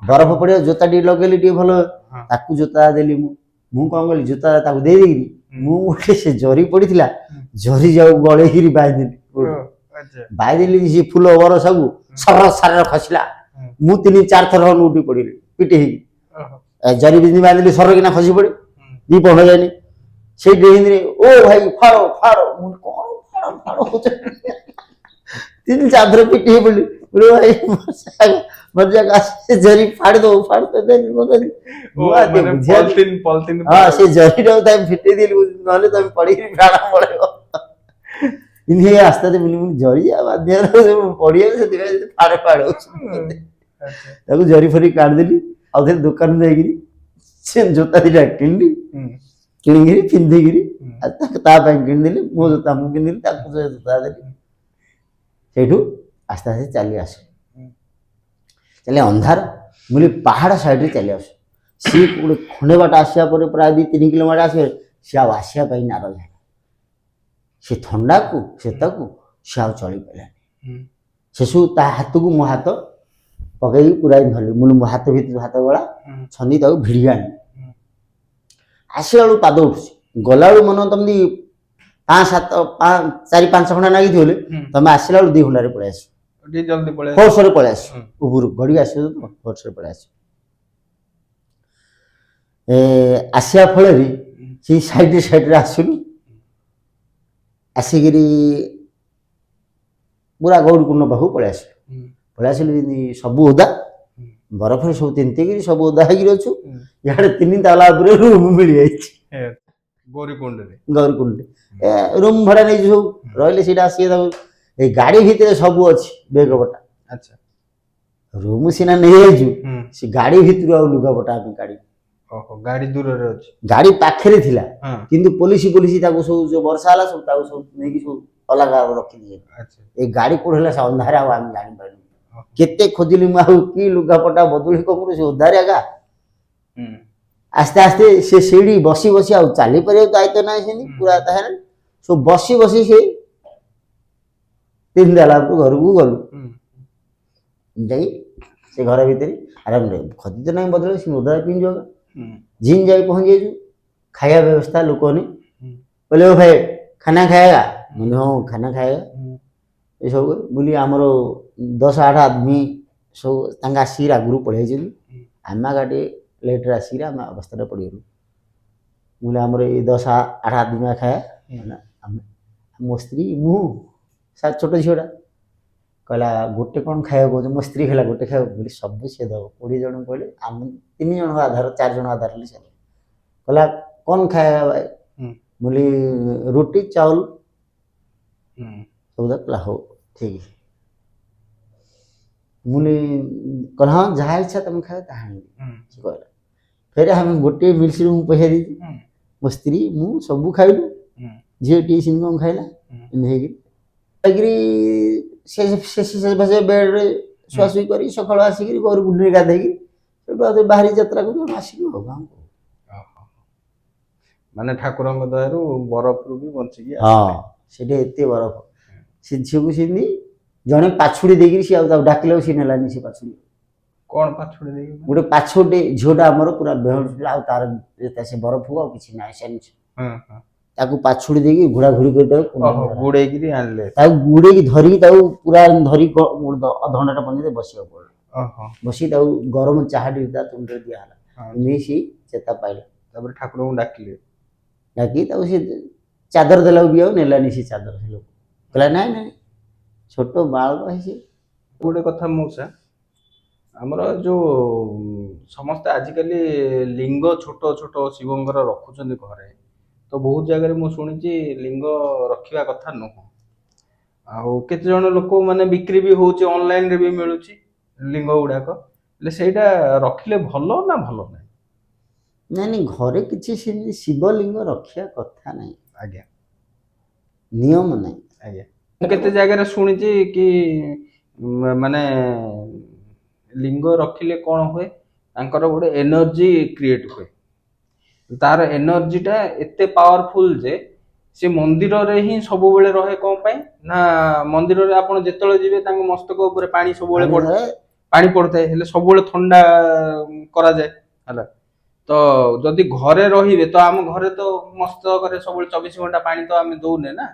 ବରଫ ପଡ଼ିବ, ଜୋତା ଟିକେ ଲଗେଇଲି ଟିକେ ଭଲ। ତାକୁ ଜୋତା ଦେଲି ମୁଁ। ମୁଁ କଣ କଲି, ଜୋତା ତାକୁ ଦେଇ ଦେଇକିରି ମୁଁ ଗୋଟେ ସେ ଜରି ପଡ଼ିଥିଲା, ଜରି ଯାଉ ଗଳେଇକିରି ବାନ୍ଧିଦେଲି। ବାନ୍ଧିଦେଲି, ସେ ଫୁଲ ବରଷାକୁ ସର ସାର ଖସିଲା। ମୁଁ ତିନି ଚାରି ଥର ଉଠି ପଡ଼ିଲି ପିଟି ହେଇକି। ଏ ଜରି ବିନ୍ଧି ବାନ୍ଧିଲି, ସର କିନା ଖସି ପଡେ। ଦି ପହଣ୍ଡ ଯାଇନି, ସେଇଠି ହିନ୍ଦୀରେ, ଓ ଭାଇ, ଫାଡ ଫାଡ। ମୁଁ କଣ ଫାଡ ଫାଡ ହଉଛ? ତିନି ଚାରି ଥର ପିଟି ହେଇ ପଡିଲି। ମୁଁ କହିଲି, ଭାଇ, ମରିଯାକ, ସେ ଜରି ଫାଡ଼ି ଦବୁ, ଫାଡ଼ି ଦବୁ। ଓ, ମାନେ ପଲିଥିନ ପଲିଥିନ? ହଁ, ସେ ଜରିଟାକୁ ତାକୁ ଫିଟେଇ ଦେଲି, ନହେଲେ ତମେ ପଡ଼ିକିରି ପ୍ରାଣ ପଳେଇବ। ଏମିତି ଆସ୍ତେ ଆସ୍ତେ ବୁଲି ବୁଲି ଜରି ଆଉ ବାଧ୍ୟରେ ପଡ଼ିଗଲେ, ସେଥିପାଇଁ ଫାଡ ଫାଡ ହଉଛି। ତାକୁ ଜରି ଫରି କାଢିଦେଲି। ଆଉ ଥରେ ଦୋକାନ ଯାଇକିରି ସେ ଜୋତା ଦିଟା କିଣିଲି। କିଣିକିରି ପିନ୍ଧିକିରି ଆଉ ତାକୁ ତା ପାଇଁ କିଣିଦେଲି। ମୋ ଜୋତା ମୁଁ ପିନ୍ଧିଲି, ତାକୁ ସେ ଜୋତା ଦେଲି। ସେଇଠୁ ଆସ୍ତେ ଆସ୍ତେ ଚାଲି ଆସୁ। ଚାଲି ଅନ୍ଧାର। ମୁଁ କହିଲି, ପାହାଡ଼ ସାଇଡ଼ରେ ଚାଲି ଆସୁ। ସିଏ ଗୋଟେ ଖଣ୍ଡେ ବାଟ ଆସିବା ପରେ, ପ୍ରାୟ 2-3 କିଲୋମିଟର ଆସିବେ, ସିଏ ଆଉ ଆସିବା ପାଇଁ ନାରାଜ ହେଲା। ସେ ଥଣ୍ଡାକୁ ସେତାକୁ ସେ ଆଉ ଚଳି ପାରିଲାନି। ସେସବୁ ତା ହାତକୁ ମୋ ହାତ ପକେଇକି ପୁରା ଧରିଲି। ମୁଁ କହିଲି, ମୋ ହାତ ଭିତରେ ହାତ ଗଳା ଛନ୍ଦି ତାକୁ ଭିଡ଼ିକି ଆଣିଲି। ଆସିଲା ବେଳକୁ ପାଦ ଉଠୁଛି, ଗଲାବେଳକୁ ମନ ତମତି ପାଞ୍ଚ ସାତ ପାଞ୍ଚ 4-5 ଘଣ୍ଟା ଲାଗିଥିବ ବୋଲେ, ତମେ ଆସିଲା ବେଳକୁ 2 ଘଣ୍ଟାରେ ପଳେଇ ଆସିବ। ଟିକେ ଜଲ୍ଦି ପଳେଇ ଫୋର୍ସରେ ପଳେଇ ଆସିବ। ଉପରୁ ଘଡ଼ିକି ଆସିବ ତ ଫୋର୍ସରେ ପଳେଇ ଆସିବ। ଏ ଆସିବା ଫଳରେ ସେଇ ସାଇଡ଼ରେ ସାଇଡ଼ରେ ଆସିଲୁ। ଆସିକିରି ପୁରା ଗୌରୀକୁଣ୍ଡ ପାଖକୁ ପଳେଇ ଆସିଲୁ। ପଳେଇ ଆସିଲୁ ଯେମିତି ସବୁ ଓଦା, ବରଫରେ ସବୁ ତିନ୍ତିକିରି ସବୁ ଓଦା ହେଇକିରି ଅଛୁ। ଇଆଡ଼େ ତିନି ତାଲା ଉପରେ ରୁମ୍ ମିଳିଯାଇଛି। ଗୌରୀକୁଣ୍ଡରେ? ଗୌରୀକୁଣ୍ଡରେ ଏ ରୁମ୍ ଭଡ଼ା ନେଇଛୁ, ସବୁ ରହିଲେ ସେଇଟା। ଆସିକି ତାକୁ ଏଇ ଗାଡ଼ି ଭିତରେ ସବୁ ଅଛି ବେଗ ପଟା। ରୁମ୍ ସିନା ନେଇଯାଇଛୁ, ସେ ଗାଡ଼ି ଭିତରୁ ଆଉ ଲୁଗାପଟା ଆମେ କାଢ଼ି ଓହୋ, ଗାଡି ଦୂରରେ ଅଛି? ଗାଡ଼ି ପାଖରେ ଥିଲା। କିନ୍ତୁ ପୋଲିସ ପୋଲିସ ତାକୁ ସବୁ, ଯୋଉ ବର୍ଷା ହେଲା, ସବୁ ତାକୁ ସବୁ ନେଇକି ସବୁ ଅଲଗା ରଖିଦିଏ। ଏ ଗାଡ଼ି କୋଉଠି ହେଲା, ସେ ଅନ୍ଧାରେ ଆଉ ଆମେ ଜାଣିପାରିଲୁ। କେତେ ଖୋଜିଲି ମୁଁ, ଆଉ କି ଲୁଗାପଟା ବଦଳି କମରୁ, ସେ ଓଦାରେ ଏକା। ଆସ୍ତେ ଆସ୍ତେ ସେ ସେଇଠି ବସି ବସି ଆଉ ଚାଲିପାରିବାକୁ ଦାୟିତ୍ୱ ନାହିଁ ସେମିତି। ପୁରା ତାହେଲେ ସବୁ ବସି ବସି ସେ ତିନି ତାଲା ଉପରୁ ଘରକୁ ଗଲୁ। ଯାଇ ସେ ଘର ଭିତରେ ଆରାମରେ ଖଦି ତ ନାହିଁ ବଦଳି, ସେ ଓଦା ପିନ୍ଧିବ। ଜିନ୍ ଯାଇ ପହଞ୍ଚି ଯାଇଛୁ। ଖାଇବା ବ୍ୟବସ୍ଥା ଲୋକମାନେ କହିଲେ, ଓ ଭାଇ, ଖାନା ଖାଏଗା? ମୁଁ କହିଲି, ହଁ, ଖାନା ଖାଏଗା। ଏସବୁ ବୋଲି ଆମର 10 8 ଆଦମୀ ସବୁ ତାଙ୍କେ ଆସିକି ଆଗରୁ ପଳେଇ ଯାଇଛନ୍ତି। ଆମେ ଗାଡ଼ି ଲେଟ୍ରେ ଆସିକିରି ଆମେ ଅବସ୍ଥାରେ ପଡ଼ିଗଲୁ। ମୁଁ କହିଲି ଆମର ଏଇ 10 8 ଦିନିଆ ଖାଇବା ହେଲା। ଆମେ, ମୋ ସ୍ତ୍ରୀ, ମୁଁ, ଛୋଟ ଝିଅଟା କହିଲା, ଗୋଟେ କ'ଣ ଖାଇବାକୁ କହୁଛ? ମୋ ସ୍ତ୍ରୀ କହିଲା, ଗୋଟେ ଖାଇବାକୁ ବୋଲି ସବୁ ସିଏ ଦେବ। 20 ଜଣ କହିଲେ, ଆମ ତିନି ଜଣଙ୍କ ଆଧାର, ଚାରି ଜଣ ଆଧାର ହେଲେ ସିଏ ଦେବ। କହିଲା, କ'ଣ ଖାଇବା ଭାଇ? ମୁଁ କହିଲି, ରୁଟି ଚାଉଳ ସବୁ ଦେବ। କହିଲା, ହଉ ଠିକ୍। ମୁଁ କହିଲି, କହିଲା, ହଁ, ଯାହା ଇଚ୍ଛା ତମେ ଖାଇବ ତାହା ଆଣିବି। ସେ କହିଲା, ଫେରେ ଆମେ ଗୋଟିଏ ମିଲ୍ସରୁ ମୁଁ ପଇସା ଦେଇଛି। ମୋ ସ୍ତ୍ରୀ, ମୁଁ ସବୁ ଖାଇଲୁ। ଝିଅ ଟିକେ ସେମିତି କ'ଣ ଖାଇଲା। ଏମିତି ହେଇକିରି ଖାଇକିରି ସେ ସେ ସେ ବେଡ଼ରେ ଶୁଆଶୁଇ କରି ସକାଳୁ ଆସିକିରି ଗୌରୀ ଗୁଣ୍ଡିରେ ଗାଧେଇକି ସେଠୁ ଆଉ ବାହାରି ଯାତ୍ରା କରି ଆମେ ଆସିଲୁ ଆଉ ଗାଁକୁ। ଓହୋ। ମାନେ ଠାକୁରଙ୍କ ଦୟାରୁ ବରଫରୁ ବି ବଞ୍ଚିକି ହଁ, ସେଠି ଏତେ ବରଫ। ସେ ଝିଅକୁ ସେମିତି ଜଣେ ପାଛୁଡ଼ି ଦେଇକିରି ସିଏ ଆଉ ତାକୁ ଡାକିଲାକୁ ସିଏ ନେଲାନି ସେ ପାଛୁଡ଼ି। କଣ ପାଛୁଡ଼ି ଦେଇକି? ଗୋଟେ ପାଛୁଡ଼ି, ଝିଅଟା ଆମର ପୁରା ବେହୋସ ଥିଲା, ଆଉ ତାର ସେ ବରଫକୁ ଆଉ କିଛି ନାହିଁ ସେମିତି। ହଁ ହଁ ତାକୁ ପାଛୁଡ଼ି ଦେଇକି ଘୋଡ଼ା ଘୋଡ଼ି କରି ତାକୁ ଓହୋ, ଗୁଡେଇକିରି ଆଣିଲେ। ତାକୁ ଗୁଡେଇକି ଧରିକି, ତାକୁ ପୁରା ଧରି ଅଧଘଣ୍ଟାଟା ପର୍ଯ୍ୟନ୍ତ ବସିବାକୁ ପଡ଼ିଲା। ବସିକି ତାକୁ ଗରମ ଚାହା ଟିକେ ତା ତୁଣ୍ଡରେ ଦିଆହେଲା। ଏମିତି ସେ ଚେତା ପାଇଲା। ତାପରେ ଠାକୁରଙ୍କୁ ଡାକିଲେ? ଡାକି ତାକୁ ସେ ଚାଦର ଦେଲାକୁ ବି ଆଉ ନେଲାନି ସେ ଚାଦର। ସେ ଲୋକ କହିଲା, ନାଇଁ ନାଇଁ, ଛୋଟ ବାଳକ ହେଇଛି। ଗୋଟେ କଥା ମଉସା, ଆମର ଯୋଉ ସମସ୍ତେ ଆଜିକାଲି ଲିଙ୍ଗ ଛୋଟ ଛୋଟ ଶିବଙ୍କର ରଖୁଛନ୍ତି ଘରେ, ତ ବହୁତ ଜାଗାରେ ମୁଁ ଶୁଣିଛି ଲିଙ୍ଗ ରଖିବା କଥା ନୁହଁ। ଆଉ କେତେ ଜଣ ଲୋକ ମାନେ ବିକ୍ରି ବି ହଉଛି, ଅନଲାଇନରେ ବି ମିଳୁଛି ଲିଙ୍ଗ ଗୁଡାକ। ହେଲେ ସେଇଟା ରଖିଲେ ଭଲ ନା ଭଲ ନାହିଁ? ନାଇଁ ନାଇଁ, ଘରେ କିଛି ସେମିତି ଶିବଲିଙ୍ଗ ରଖିବା କଥା ନାହିଁ। ନିୟମ ନାହିଁ। ଆଜ୍ଞା, ମୁଁ କେତେ ଜାଗାରେ ଶୁଣିଛି କି ମାନେ ଲିଙ୍ଗ ରଖିଲେ କ'ଣ ହୁଏ, ତାଙ୍କର ଗୋଟେ ଏନର୍ଜି କ୍ରିଏଟ ହୁଏ। ତାର ଏନର୍ଜିଟା ଏତେ ପାୱାରଫୁଲ ଯେ ସେ ମନ୍ଦିରରେ ହିଁ ସବୁବେଳେ ରହେ। କ'ଣ ପାଇଁ ନା ମନ୍ଦିରରେ ଆପଣ ଯେତେବେଳେ ଯିବେ, ତାଙ୍କ ମସ୍ତକ ଉପରେ ପାଣି ସବୁବେଳେ ପଡେ, ପାଣି ପଡୁଥାଏ, ହେଲେ ସବୁବେଳେ ଥଣ୍ଡା କରାଯାଏ। ହେଲା ତ ଯଦି ଘରେ ରହିବେ ତ ଆମ ଘରେ ତ ମସ୍ତକରେ ସବୁବେଳେ 24 ଘଣ୍ଟା ପାଣି ତ ଆମେ ଦଉନେ ନା।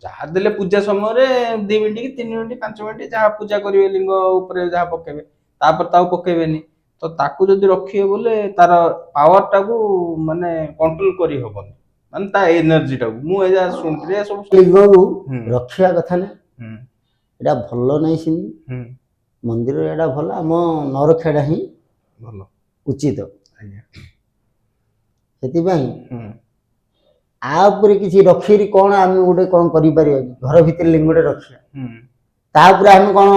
ଯାହା ଦେଲେ ପୂଜା ସମୟରେ 2 ମିନିଟ୍ କି 3 ମିନିଟ୍, 5 ମିନିଟ୍ ଯାହା ପୂଜା କରିବେ, ଲିଙ୍ଗ ଉପରେ ଯାହା ପକେଇବେ, ତାପରେ ତ ଆଉ ପକେଇବେନି। ତ ତାକୁ ଯଦି ରଖିବେ ବୋଲେ ତାର ପାୱାରଟାକୁ ମାନେ କଣ୍ଟ୍ରୋଲ କରିହବନି, ମାନେ ତା ଏନର୍ଜିଟାକୁ। ମୁଁ ଏ ଯାହା ଶୁଣିଥିଲି ଏ ସବୁ। ଲିଙ୍ଗକୁ ରଖିବା କଥା ନାହିଁ। ଏଇଟା ଭଲ ନାହିଁ ସେମିତି। ମନ୍ଦିରରେ ଏଇଟା ଭଲ, ଆମ ନ ରଖିବାଟା ହିଁ ଭଲ। ଉଚିତ। ସେଥିପାଇଁ ଆ ଉପରେ କିଛି ରଖିକିରି କ'ଣ ଆମେ ଗୋଟେ କ'ଣ କରିପାରିବା କି? ଘର ଭିତରେ ଲିଙ୍ଗଟେ ରଖିବା, ତା ଉପରେ ଆମେ କ'ଣ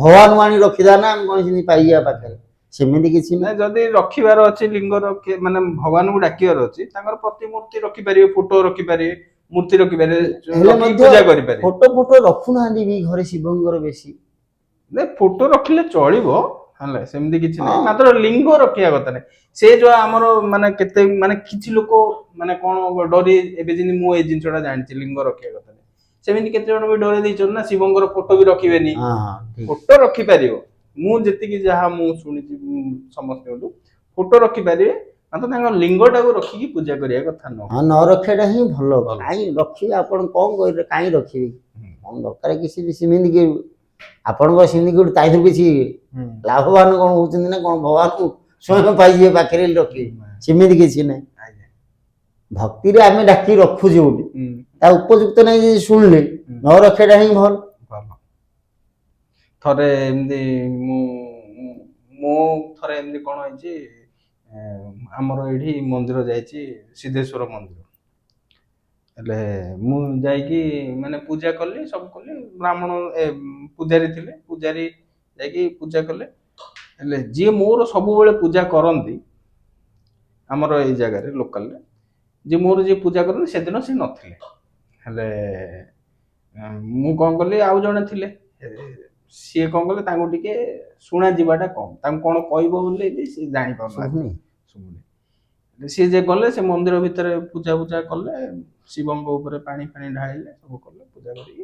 ଭଗବାନଙ୍କୁ ଆଣି ରଖିଦବା ନା ଆମେ କ'ଣ ସେମିତି ପାଇଯିବା ପାଖରେ? ସେମିତି କିଛି ନାହିଁ। ନାଇଁ, ଯଦି ରଖିବାର ଅଛି ଲିଙ୍ଗ ରଖି, ମାନେ ଭଗବାନଙ୍କୁ ଡାକିବାର ଅଛି, ତାଙ୍କର ପ୍ରତିମୂର୍ତ୍ତି ରଖିପାରିବେ, ଫଟୋ ରଖିପାରିବେ, ମୂର୍ତ୍ତି ରଖିପାରିବେ, ହେଲେ ରଖିକି ମଧ୍ୟ ପୂଜା କରିପାରିବେ। ଫଟୋ ଫଟୋ ରଖୁନାହାନ୍ତି ବି ଘରେ ଶିବଙ୍କର ବେଶୀ। ନାଇଁ, ଫଟୋ ରଖିଲେ ଚଳିବ, ହେଲା, ସେମିତି କିଛି ନାହିଁ। ମାତ୍ର ଲିଙ୍ଗ ରଖିବା କଥା ନାହିଁ। ସେ ଯୋଉ ଆମର ମାନେ କେତେ ମାନେ କିଛି ଲୋକ ମାନେ କଣ ଡରି, ଏବେ ଯେମିତି ମୁଁ ଏଇ ଜିନିଷଟା ଜାଣିଛି ଲିଙ୍ଗ ରଖିବା କଥା ନାହିଁ, ସେମିତି କେତେ ଜଣ ବି ଡରେଇ ଦେଇଛନ୍ତି ନା, ଶିବଙ୍କର ଫଟୋ ବି ରଖିବେନି। ହଁ ହଁ ଠିକ। ଫଟୋ ରଖିପାରିବ। ମୁଁ ଯେତିକି ଯାହା ମୁଁ ଶୁଣିଛି ସମସ୍ତଙ୍କଠୁ, ଫଟୋ ରଖିପାରିବେ, ମାତ୍ର ତାଙ୍କ ଲିଙ୍ଗଟାକୁ ରଖିକି ପୂଜା କରିବା କଥା ନୁହଁ। ହଁ, ନ ରଖିବାଟା ହିଁ ଭଲ। ଭଲ। କାହିଁ ରଖିବେ ଆପଣ? କଣ କରିବେ? କାହିଁ ରଖିବେ? କଣ ଦରକାର କିଛି ବି? ସେମିତି କି ଆପଣଙ୍କର ସେମିତି ଗୋଟେ ତାଇଥିରୁ କିଛି ଲାଭବାନ କଣ ହଉଛନ୍ତି ନା କଣ? ଭଗବାନଙ୍କୁ ସ୍ୱୟଂ ପାଇଯିବେ ପାଖରେ ରଖିବେ, ସେମିତି କିଛି ନାହିଁ। ଭକ୍ତିରେ ଆମେ ଡାକି ରଖୁଛୁ ଗୋଟେ, ତା ଉପଯୁକ୍ତ ନାହିଁ ଯଦି ଶୁଣିଲେ ନ ରଖିବାଟା ହିଁ ଭଲ। ଭଲ। ଥରେ ଏମିତି ମୁଁ ମୁଁ ଥରେ ଏମିତି କଣ ହେଇଛି, ଆମର ଏଇଠି ମନ୍ଦିର ଯାଇଛି, ସିଦ୍ଧେଶ୍ୱର ମନ୍ଦିର। ହେଲେ ମୁଁ ଯାଇକି ମାନେ ପୂଜା କଲି, ସବୁ କଲି। ବ୍ରାହ୍ମଣ ପୂଜାରୀ ଥିଲେ, ପୂଜାରୀ ଯାଇକି ପୂଜା କଲେ। ହେଲେ ଯିଏ ମୋର ସବୁବେଳେ ପୂଜା କରନ୍ତି ଆମର ଏଇ ଜାଗାରେ ଲୋକାଲରେ, ଯିଏ ମୋର ଯିଏ ପୂଜା କରନ୍ତି, ସେଦିନ ସେ ନଥିଲେ। ହେଲେ ମୁଁ କଣ କଲି, ଆଉ ଜଣେ ଥିଲେ, ସିଏ କଣ କଲେ, ତାଙ୍କୁ ଟିକେ ଶୁଣା ଯିବାଟା କମ୍, ତାଙ୍କୁ କଣ କହିବ ବୋଲି ବି ସେ ଜାଣିପାରୁନାହାନ୍ତି। ଶୁଭୁନି। ଶୁଭୁନି। ହେଲେ ସିଏ ଯେ ଗଲେ ସେ ମନ୍ଦିର ଭିତରେ ପୂଜା ପୂଜା କଲେ, ଶିବଙ୍କ ଉପରେ ପାଣି ଫାଣି ଢାଳିଲେ, ସବୁ କଲେ, ପୂଜା କରିକି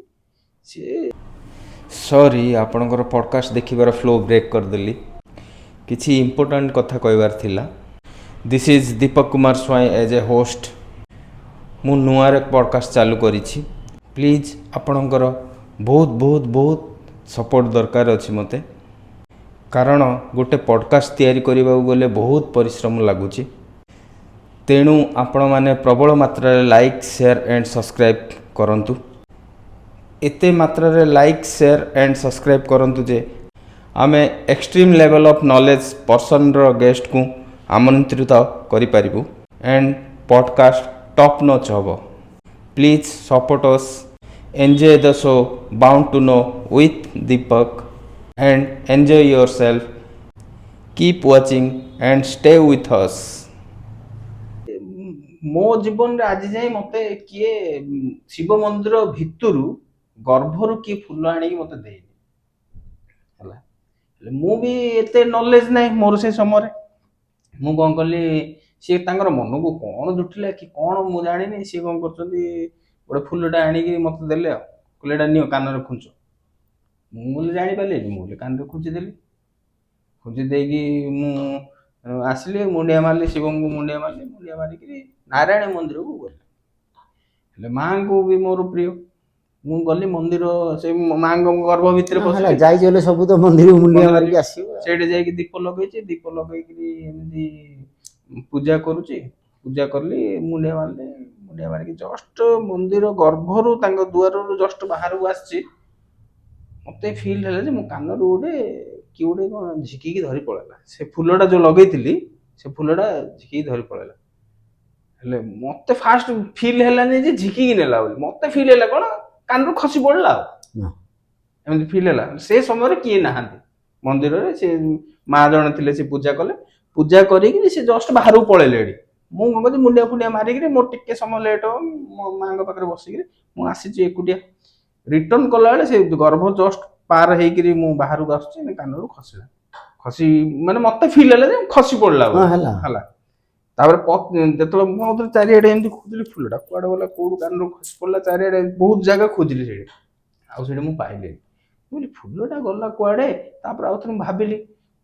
ସିଏ। ସରି, ଆପଣଙ୍କର ପଡ଼କାଷ୍ଟ ଦେଖିବାର ଫ୍ଲୋ ବ୍ରେକ୍ କରିଦେଲି। କିଛି ଇମ୍ପୋର୍ଟାଣ୍ଟ କଥା କହିବାର ଥିଲା। This is Deepak Kumar Swain as a host. ମୁଁ ନୂଆରେ ପଡ଼କାଷ୍ଟ ଚାଲୁ କରିଛି। ପ୍ଲିଜ୍ ଆପଣଙ୍କର ବହୁତ ବହୁତ ବହୁତ ସପୋର୍ଟ ଦରକାର ଅଛି ମୋତେ। କାରଣ ଗୋଟେ ପଡ଼କାଷ୍ଟ ତିଆରି କରିବାକୁ ଗଲେ ବହୁତ ପରିଶ୍ରମ ଲାଗୁଛି। ତେଣୁ ଆପଣମାନେ ପ୍ରବଳ ମାତ୍ରାରେ ଲାଇକ୍, ସେୟାର ଆଣ୍ଡ ସବସ୍କ୍ରାଇବ୍ କରନ୍ତୁ। ଏତେ ମାତ୍ରାରେ ଲାଇକ୍, ସେୟାର ଆଣ୍ଡ ସବସ୍କ୍ରାଇବ୍ କରନ୍ତୁ ଯେ ଆମେ ଏକ୍ସଟ୍ରିମ୍ ଲେଭେଲ୍ ଅଫ୍ ନଲେଜ୍ ପର୍ସନର ଗେଷ୍ଟକୁ ଆମନ୍ତ୍ରିତ କରିପାରିବୁ ଆଣ୍ଡ ପଡ଼କାଷ୍ଟ ଟପ୍ ନଚ୍ ହେବ। Please support us. Enjoy the show Bound to Know with Deepak and enjoy yourself. Keep watching and stay with us. ମୋ ଜୀବନରେ ଆଜି ଯାଏଁ ମତେ କିଏ ଶିବ ମନ୍ଦିର ଭିତରୁ, ଗର୍ଭରୁ କିଏ ଫୁଲ ଆଣିକି ମତେ ଦେଇନି। ହେଲା, ହେଲେ ମୁଁ ବି ଏତେ ନଲେଜ ନାହିଁ ମୋର ସେ ସମୟରେ। ମୁଁ କଣ କଲି, ସିଏ ତାଙ୍କର ମନକୁ କଣ ଜୁଟିଲା କି କଣ ମୁଁ ଜାଣିନି, ସିଏ କଣ କରୁଛନ୍ତି, ଗୋଟେ ଫୁଲଟା ଆଣିକି ମତେ ଦେଲେ ଆଉ କହିଲେ, "ଏଇଟା ନିଅ, କାନରେ ଖୁଞ୍ଚ।" ମୁଁ ବୋଲି ଜାଣିପାରିଲିନି। ମୁଁ ବୋଲି କାନରେ ଖୁଞ୍ଚି ଦେଲି। ଖୁଞ୍ଚି ଦେଇକି ମୁଁ ଆସିଲି, ମୁଣ୍ଡିଆ ମାରିଲି, ଶିବଙ୍କୁ ମୁଣ୍ଡିଆ ମାରିଲି। ମୁଣ୍ଡିଆ ମାରିକିରି ନାରାୟଣ ମନ୍ଦିରକୁ ଗଲି। ହେଲେ ମାଆଙ୍କୁ ବି ମୋର ପ୍ରିୟ। ମୁଁ ଗଲି ମନ୍ଦିର, ସେ ମାଆଙ୍କ ଗର୍ଭ ଭିତରେ ହେଲା। ପଶିଲି। ଯାଇଛି ହେଲେ ସବୁ ତ ମନ୍ଦିରକୁ ମୁଣ୍ଡିଆ ମନ୍ଦିର ମାରିକି ଆସିବ। ସେଇଠି ଯାଇକି ଦୀପ ଲଗେଇଛି। ଦୀପ ଲଗେଇକିରି ଏମିତି ପୂଜା କରୁଛି। ପୂଜା କଲି, ମୁଣ୍ଡିଆ ମାରିଲି। ମୁଣ୍ଡିଆ ମାରିକି ଜଷ୍ଟ ମନ୍ଦିର ଗର୍ଭରୁ, ତାଙ୍କ ଦୁଆରରୁ ଜଷ୍ଟ ବାହାରକୁ ଆସିଛି, ମତେ ଫିଲ୍ ହେଲା ଯେ ମୋ କାନରୁ ଗୋଟେ କିଏ ଗୋଟେ କଣ ଝିକିକି ଧରି ପଳେଇଲା। ସେ ଫୁଲଟା ଯୋଉ ଲଗେଇଥିଲି, ସେ ଫୁଲଟା ଝିକିକି ଧରି ପଳେଇଲା। ହେଲେ ମତେ ଫାଷ୍ଟ ଫିଲ୍ ହେଲାନି ଯେ ଝିକିକି ନେଲା ବୋଲି। ମତେ ଫିଲ୍ ହେଲା କଣ, କାନରୁ ଖସି ପଡିଲା ଆଉ ଏମିତି ଫିଲ୍ ହେଲା। ସେ ସମୟରେ କିଏ ନାହାନ୍ତି ମନ୍ଦିରରେ। ସେ ମା ଜଣେ ଥିଲେ, ସେ ପୂଜା କଲେ। ପୂଜା କରିକି ସେ ଜଷ୍ଟ ବାହାରକୁ ପଳେଇଲେ। ଏଠି ମୁଁ କଣ କରୁଛି, ମୁଣ୍ଡିଆ ଫୁଣ୍ଡିଆ ମାରିକିରି, ମୋର ଟିକେ ସମୟ ଲେଟ୍ ହବ, ମୋ ମାଙ୍କ ପାଖରେ ବସିକିରି ମୁଁ ଆସିଛି ଏକୁଟିଆ। ରିଟର୍ନ କଲାବେଳେ ସେ ଗର୍ଭ ଜଷ୍ଟ ପାର ହେଇକିରି ମୁଁ ବାହାରକୁ ଆସୁଛି, କାନରୁ ଖସିଲା। ଖସି ମାନେ ମତେ ଫିଲ୍ ହେଲା ଯେ ଖସି ପଡିଲା ବୋଲି। ହେଲା। ହେଲା, ତାପରେ ଯେତେବେଳେ ମୁଁ ଆଉଥରେ ଚାରିଆଡେ ଏମିତି ଖୋଜିଲି, ଫୁଲଟା କୁଆଡେ ଗଲା, କୋଉଠୁ କାନରୁ ଖସି ପଡିଲା, ଚାରିଆଡେ ବହୁତ ଜାଗା ଖୋଜିଲି ସେଠି, ଆଉ ସେଠି ମୁଁ ପାଇଲିନି। ମୁଁ କହିଲି, ଫୁଲଟା ଗଲା କୁଆଡେ? ତାପରେ ଆଉଥରେ ମୁଁ ଭାବିଲି,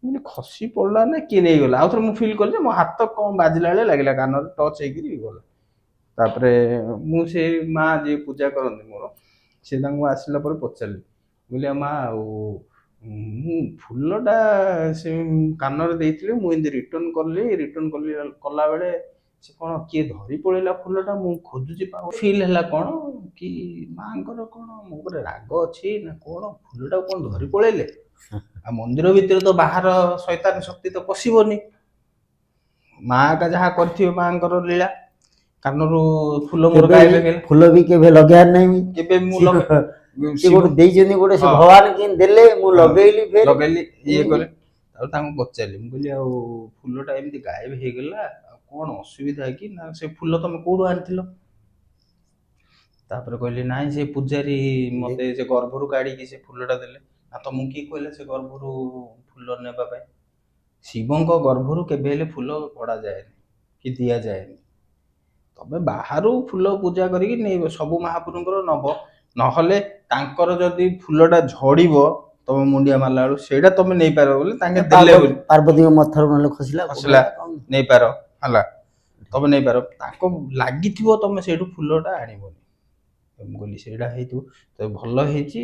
ମୁଁ କହିଲି, ଖସି ପଡିଲା ନା କିଏ ନେଇଗଲା? ଆଉଥରେ ମୁଁ ଫିଲ୍ କଲି ଯେ ମୋ ହାତ କଣ ବାଜିଲା ବେଳେ ଲାଗିଲା, କାନରେ ଟଚ୍ ହେଇକିରି ଗଲା। ତାପରେ ମୁଁ ସେ ମା ଯିଏ ପୂଜା କରନ୍ତି ମୋର, ସେ ତାଙ୍କୁ ଆସିଲା ପରେ ପଚାରିଲି। ମୁଁ କହିଲି, ମା, ଆଉ ମୁଁ ଫୁଲଟା ସେ କାନରେ ଦେଇଥିଲି, ମୁଁ ଏମିତି ରିଟର୍ନ କଲି, ରିଟର୍ନ କଲି, କଲାବେଳେ ସେ କଣ କିଏ ଧରି ପଳେଇଲା ଫୁଲଟା, ମୁଁ ଖୋଜୁଛି। ଫିଲ୍ ହେଲା କଣ କି ମାଙ୍କର କଣ ମୋ ଉପରେ ରାଗ ଅଛି ନା କଣ, ଫୁଲଟା କଣ ଧରି ପଳେଇଲେ? ଆଉ ମନ୍ଦିର ଭିତରେ ତ ବାହାର ଶୈତାନ ଶକ୍ତି ତ ପଶିବନି। ମା ଏକା ଯାହା କରିଥିବେ, ମାଙ୍କର ଲୀଳା, କାନରୁ ଫୁଲ ମୋର କେବେ ଗାୟବ ହେଇଗଲା। ଫୁଲ ବି କେବେ ଲଗେଇବାର ନାହିଁ। କେବେ ମୁଁ ସେ ଗୋଟେ ଦେଇଛନ୍ତି ଗୋଟେ ସେ ଭଗବାନ କେମିତି ଦେଲେ, ମୁଁ ଲଗେଇଲି ଫେର। ଲଗେଇଲି, ଇଏ କଲେ। ତାପରେ ତାଙ୍କୁ ପଚାରିଲି, ମୁଁ କହିଲି, ଆଉ ଫୁଲଟା ଏମିତି ଗାୟବ ହେଇଗଲା, ଆଉ କଣ ଅସୁବିଧା କି ନା, ସେ ଫୁଲ ତମେ କୋଉଠୁ ଆଣିଥିଲ? ତାପରେ କହିଲି, ନାଇଁ, ସେ ପୂଜାରୀ ମତେ ସେ ଗର୍ଭରୁ କାଢିକି ସେ ଫୁଲଟା ଦେଲେ। ନା, ତମକୁ କିଏ କହିଲା ସେ ଗର୍ଭରୁ ଫୁଲ ନେବା ପାଇଁ? ଶିବଙ୍କ ଗର୍ଭରୁ କେବେ ହେଲେ ଫୁଲ କଢାଯାଏନି କି ଦିଆଯାଏନି। ତମେ ବାହାରୁ ଫୁଲ ପୂଜା କରିକି ନେଇ ସବୁ ମହାପ୍ରଭୁଙ୍କର ନବ, ନହେଲେ ତାଙ୍କର ଯଦି ଫୁଲଟା ଝଡିବ ତମେ ମୁଣ୍ଡିଆ ମାରିଲା ବେଳକୁ, ସେଇଟା ତମେ ନେଇପାରିବ ବୋଲି ତାଙ୍କେ ଦେଲେ ବୋଲି। ପାର୍ବତୀଙ୍କ ମଥାରୁ ନହେଲେ ଖସିଲା। ଖସିଲା। ନେଇପାର, ହେଲା, ତମେ ନେଇପାର। ତାଙ୍କ ଲାଗିଥିବ, ତମେ ସେଇଠୁ ଫୁଲଟା ଆଣିବନି। ମୁଁ କହିଲି, ସେଇଟା ହେଇଥିବ ତ ଭଲ ହେଇଛି,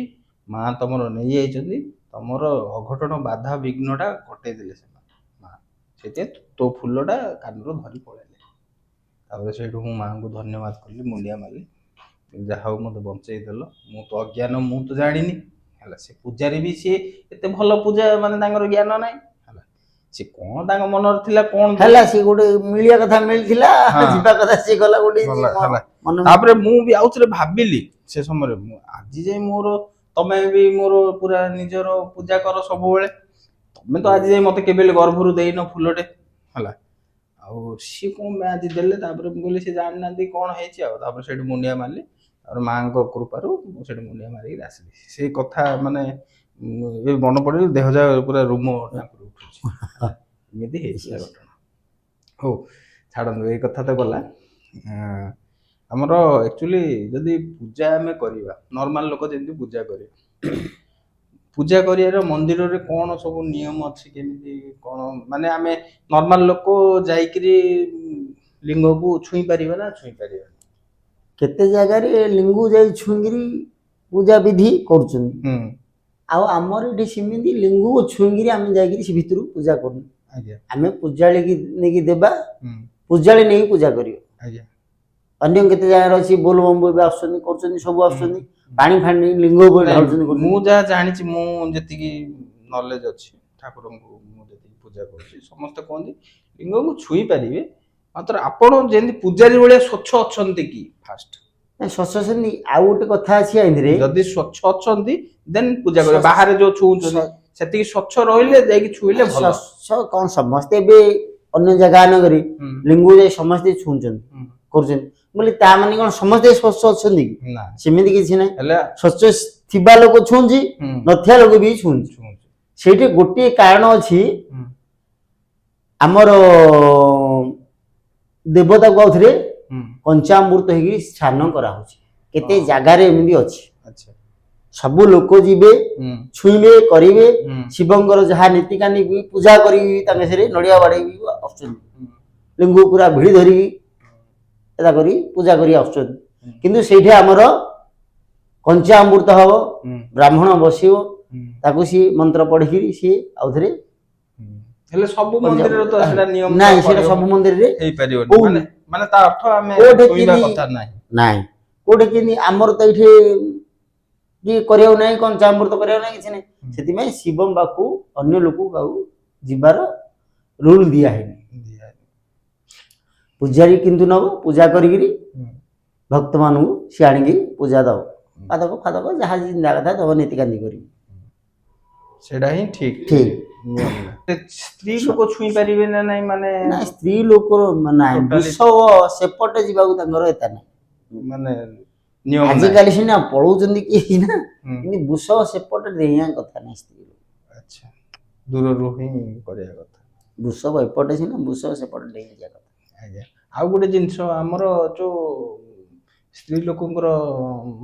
ମା ତମର ନେଇଯାଇଛନ୍ତି, ତମର ଅଘଟଣ ବାଧା ବିଘ୍ନଟା କଟେଇ ଦେଲେ ସେମାନେ ମା, ସେଥିପାଇଁ ତୋ ଫୁଲଟା କାନରୁ ଧରି ପଳେଇଲେ। ତାପରେ ସେଇଠୁ ମୁଁ ମାଙ୍କୁ ଧନ୍ୟବାଦ କଲି, ମୁଣ୍ଡିଆ ମାରିଲି, ଯାହା ହଉ ମତେ ବଞ୍ଚେଇ ଦେଲ। ମୁଁ ତ ଅଜ୍ଞାନ, ମୁଁ ତ ଜାଣିନି। ହେଲା, ସେ ପୂଜାରୀ ବି ସିଏ ଏତେ ଭଲ ପୂଜା ମାନେ ତାଙ୍କର ଜ୍ଞାନ ନାହିଁ। ହେଲା, ସେ କଣ ତାଙ୍କ ମନରେ ଥିଲା କଣ ହେଲା, ସିଏ ଗୋଟେ ମିଳିବା କଥା ମିଳିଥିଲା, ଯିବା କଥା ସିଏ ଗଲା ଗୋଟେ ଗଲା, ହେଲା। ମନ ତାପରେ ମୁଁ ବି ଆଉଥରେ ଭାବିଲି ସେ ସମୟରେ, ମୁଁ ଆଜି ଯାଇ ମୋର, ତମେ ବି ମୋର ପୁରା ନିଜର ପୂଜା କର ସବୁବେଳେ, ତମେ ତ ଆଜି ଯାଇ ମତେ କେବେ ହେଲେ ଗର୍ଭରୁ ଦେଇନ ଫୁଲଟେ। ହେଲା, ଆଉ ସିଏ କଣ ପାଇଁ ଆଜି ଦେଲେ? ତାପରେ ମୁଁ କହିଲି, ସେ ଜାଣିନାହାନ୍ତି କଣ ହେଇଛି ଆଉ। ତାପରେ ସେଇଠି ମୁଣ୍ଡିଆ ମାରିଲି। ତାପରେ ମାଙ୍କ କୃପାରୁ ମୁଁ ସେଠି ମୁଣ୍ଡିଆ ମାରିକି ଆସିଲି। ସେଇ କଥା ମାନେ ଏବେ ମନେ ପଡ଼ିଲେ ଦେହ ଯାକ ପୁରା ରୁମ ଟାଙ୍କୁରି ଉଠୁଛି। ଏମିତି ହେଇଥିଲା ଘଟଣା। ହଉ ଛାଡ଼ନ୍ତୁ, ଏଇ କଥା ତ ଗଲା। ଆମର ଆକ୍ଚୁଆଲି ଯଦି ପୂଜା ଆମେ କରିବା, ନର୍ମାଲ ଲୋକ ଯେମିତି ପୂଜା କରିବେ, ପୂଜା କରିବାର ମନ୍ଦିରରେ କଣ ସବୁ ନିୟମ ଅଛି, କେମିତି କଣ, ମାନେ ଆମେ ନର୍ମାଲ ଲୋକ ଯାଇକିରି ଲିଙ୍ଗକୁ ଛୁଇଁ ପାରିବା ନା ଛୁଇଁ ପାରିବା? କେତେ ଜାଗାରେ ଲିଙ୍ଗୁ ଯାଇ ଛୁଇଁକିରି ପୂଜା ବିଧି କରୁଛନ୍ତି। ଆଉ ଆମର ଏଠି ସେମିତି ଲିଙ୍ଗକୁ ଛୁଇଁକିରି ଆମେ ଯାଇକିରି ସେ ଭିତରକୁ ପୂଜା କରୁନୁ। ଆମେ ପୂଜାଳିକି ନେଇକି ଦେବା, ପୂଜାଳି ନେଇକି ପୂଜା କରିବ। ଅନ୍ୟ କେତେ ଜାଗାରେ ଅଛି, ବୋଲବମ୍ ଏବେ ଆସୁଛନ୍ତି, କରୁଛନ୍ତି, ସବୁ ଆସୁଛନ୍ତି, ପାଣି ଫାଣି ନେଇ ଲିଙ୍ଗ ଉପରେ ନାଇଁ, ଢାଳୁଛନ୍ତି, ମୁଁ କରୁଛନ୍ତି। ଯାହା ଜାଣିଛି, ମୁଁ ଯେତିକି ନଲେଜ ଅଛି, ଠାକୁରଙ୍କୁ ମୁଁ ଯେତିକି ପୂଜା କରୁଛି, ସମସ୍ତେ କୁହନ୍ତି ଲିଙ୍ଗକୁ ଛୁଇଁ ପାରିବେ, ମାତ୍ର ଆପଣ ଯେମିତି ପୂଜାରୀ ଭଳିଆ ସ୍ୱଚ୍ଛ ଅଛନ୍ତି କି ଫାଷ୍ଟ। ନାଇଁ, ସ୍ୱଚ୍ଛ ସେମିତି ଆଉ ଗୋଟେ କଥା ଅଛି ଏଥିରେ। ଯଦି ସ୍ୱଚ୍ଛ ଅଛନ୍ତି ଦେନ୍ ପୂଜା କରିବେ। ବାହାରେ ଯୋଉ ଛୁଉଁଛନ୍ତି, ସେତିକି ସ୍ୱଚ୍ଛ ରହିଲେ ଯାଇକି ଛୁଇଁଲେ ଭଲ। ସ୍ୱଚ୍ଛ କଣ, ସମସ୍ତେ ଏବେ ଅନ୍ୟ ଜାଗା ମାନଙ୍କରେ ଲିଙ୍ଗକୁ ଯାଇ ସମସ୍ତେ ଛୁଉଁଛନ୍ତି, କରୁଛନ୍ତି ବୋଲି ତା ମାନେ କଣ ସମସ୍ତେ ସ୍ୱଚ୍ଛ ଅଛନ୍ତି କି? ନା। ସେମିତି କିଛି ନାହିଁ। ହେଲେ ସ୍ୱଚ୍ଛ ଥିବା ଲୋକ ଛୁଉଁଛି, ନଥିବା ଲୋକ ବି ଛୁଉଁଛି। ଛୁଉଁଛି। ସେଇଠି ଗୋଟିଏ କାରଣ ଅଛି। ଆମର ଦେବତାକୁ ଆଉଥରେ ପଞ୍ଚାମୃତ ହେଇକି ସ୍ନାନ କରାହଉଛି କେତେ ଜାଗାରେ ଏମିତି ଅଛି। ସବୁ ଲୋକ ଯିବେ, ଛୁଇଁବେ, କରିବେ, ଶିବଙ୍କର ଯାହା ନୀତିକାନ୍ତି ବି ପୂଜା କରିକି ତାଙ୍କ ସେରେ ନଡ଼ିଆ ବାଡ଼େଇକି ଆସୁଛନ୍ତି, ଲିଙ୍ଗକୁ ପୁରା ଭିଡ଼ି ଧରିକି ଏଟା କରି ପୂଜା କରି ଆସୁଛନ୍ତି। କିନ୍ତୁ ସେଇଠି ଆମର କଞ୍ଚା ଅମୃତ ହବ, ବ୍ରାହ୍ମଣ ବସିବ, ତାକୁ ସିଏ ମନ୍ତ୍ର ପଢିକିରି ସିଏ ଆଉଥରେ ହେଲେ ସବୁ ମନ୍ଦିରରେ ତ ସେଟା ନିୟମ ନାଇଁ, ସେଇଟା ସବୁ ମନ୍ଦିରରେ ହେଇପାରିବନି। ମାନେ ମାନେ ତା ଅର୍ଥ ଆମେ କୋଉଠି ଛୁଇଁବା କଥା ନାହିଁ। ନାଇଁ, କୋଉଠି କେମିତି ଆମର ତ ଏଇଠି କିଏ କରିବାକୁ ନାହିଁ, କଞ୍ଚା ଅମୃତ କରିବାକୁ ନାହିଁ, କିଛି ନାହିଁ। ସେଥିପାଇଁ ଶିବଙ୍କ ପାଖକୁ ଅନ୍ୟ ଲୋକକୁ ଆଉ ଯିବାର ରୁଲ ଦିଆ ହେଇନି। ପୂଜାରୀ କିନ୍ତୁ ନବ, ପୂଜା କରିକିରି ଭକ୍ତମାନଙ୍କୁ ସିଏ ଆଣିକି ପୂଜା ଦବ, ପାଦକ ଫାଦକ ଯାହା ଚିନ୍ତା କଥା ଦବ, ନୀତିକାନ୍ତି କରିକି। ସେଇଟା ହିଁ ଠିକ। ଠିକ। ନିୟମ। ସ୍ତ୍ରୀ ଲୋକ ଛୁଇଁ ପାରିବେ ନା ନାଇଁ ମାନେ? ନା, ସ୍ତ୍ରୀ ଲୋକର ନାଇଁ। Totally- ବୃଷଭ ସେପଟେ ଯିବାକୁ ତାଙ୍କର ଏତା ନାହିଁ। ମାନେ ନିୟମ ନାହିଁ। ଆଜିକାଲି ସିନା ପଳଉଛନ୍ତି କି ନା, କିନ୍ତୁ ବୃଷଭ ସେପଟେ ଡେଇଁବା କଥା ନାହିଁ ସ୍ତ୍ରୀ ଲୋକ। ଆଚ୍ଛା, ଦୂରରୁ ହିଁ କରିବା କଥା। ବୃଷଭ ଏପଟେ ସିନା, ବୃଷଭ ସେପଟେ ଡେଇଁ ଯିବା କଥା। ଆଜ୍ଞା, ଆଉ ଗୋଟେ ଜିନିଷ, ଆମର ଯୋଉ ସ୍ତ୍ରୀ ଲୋକଙ୍କର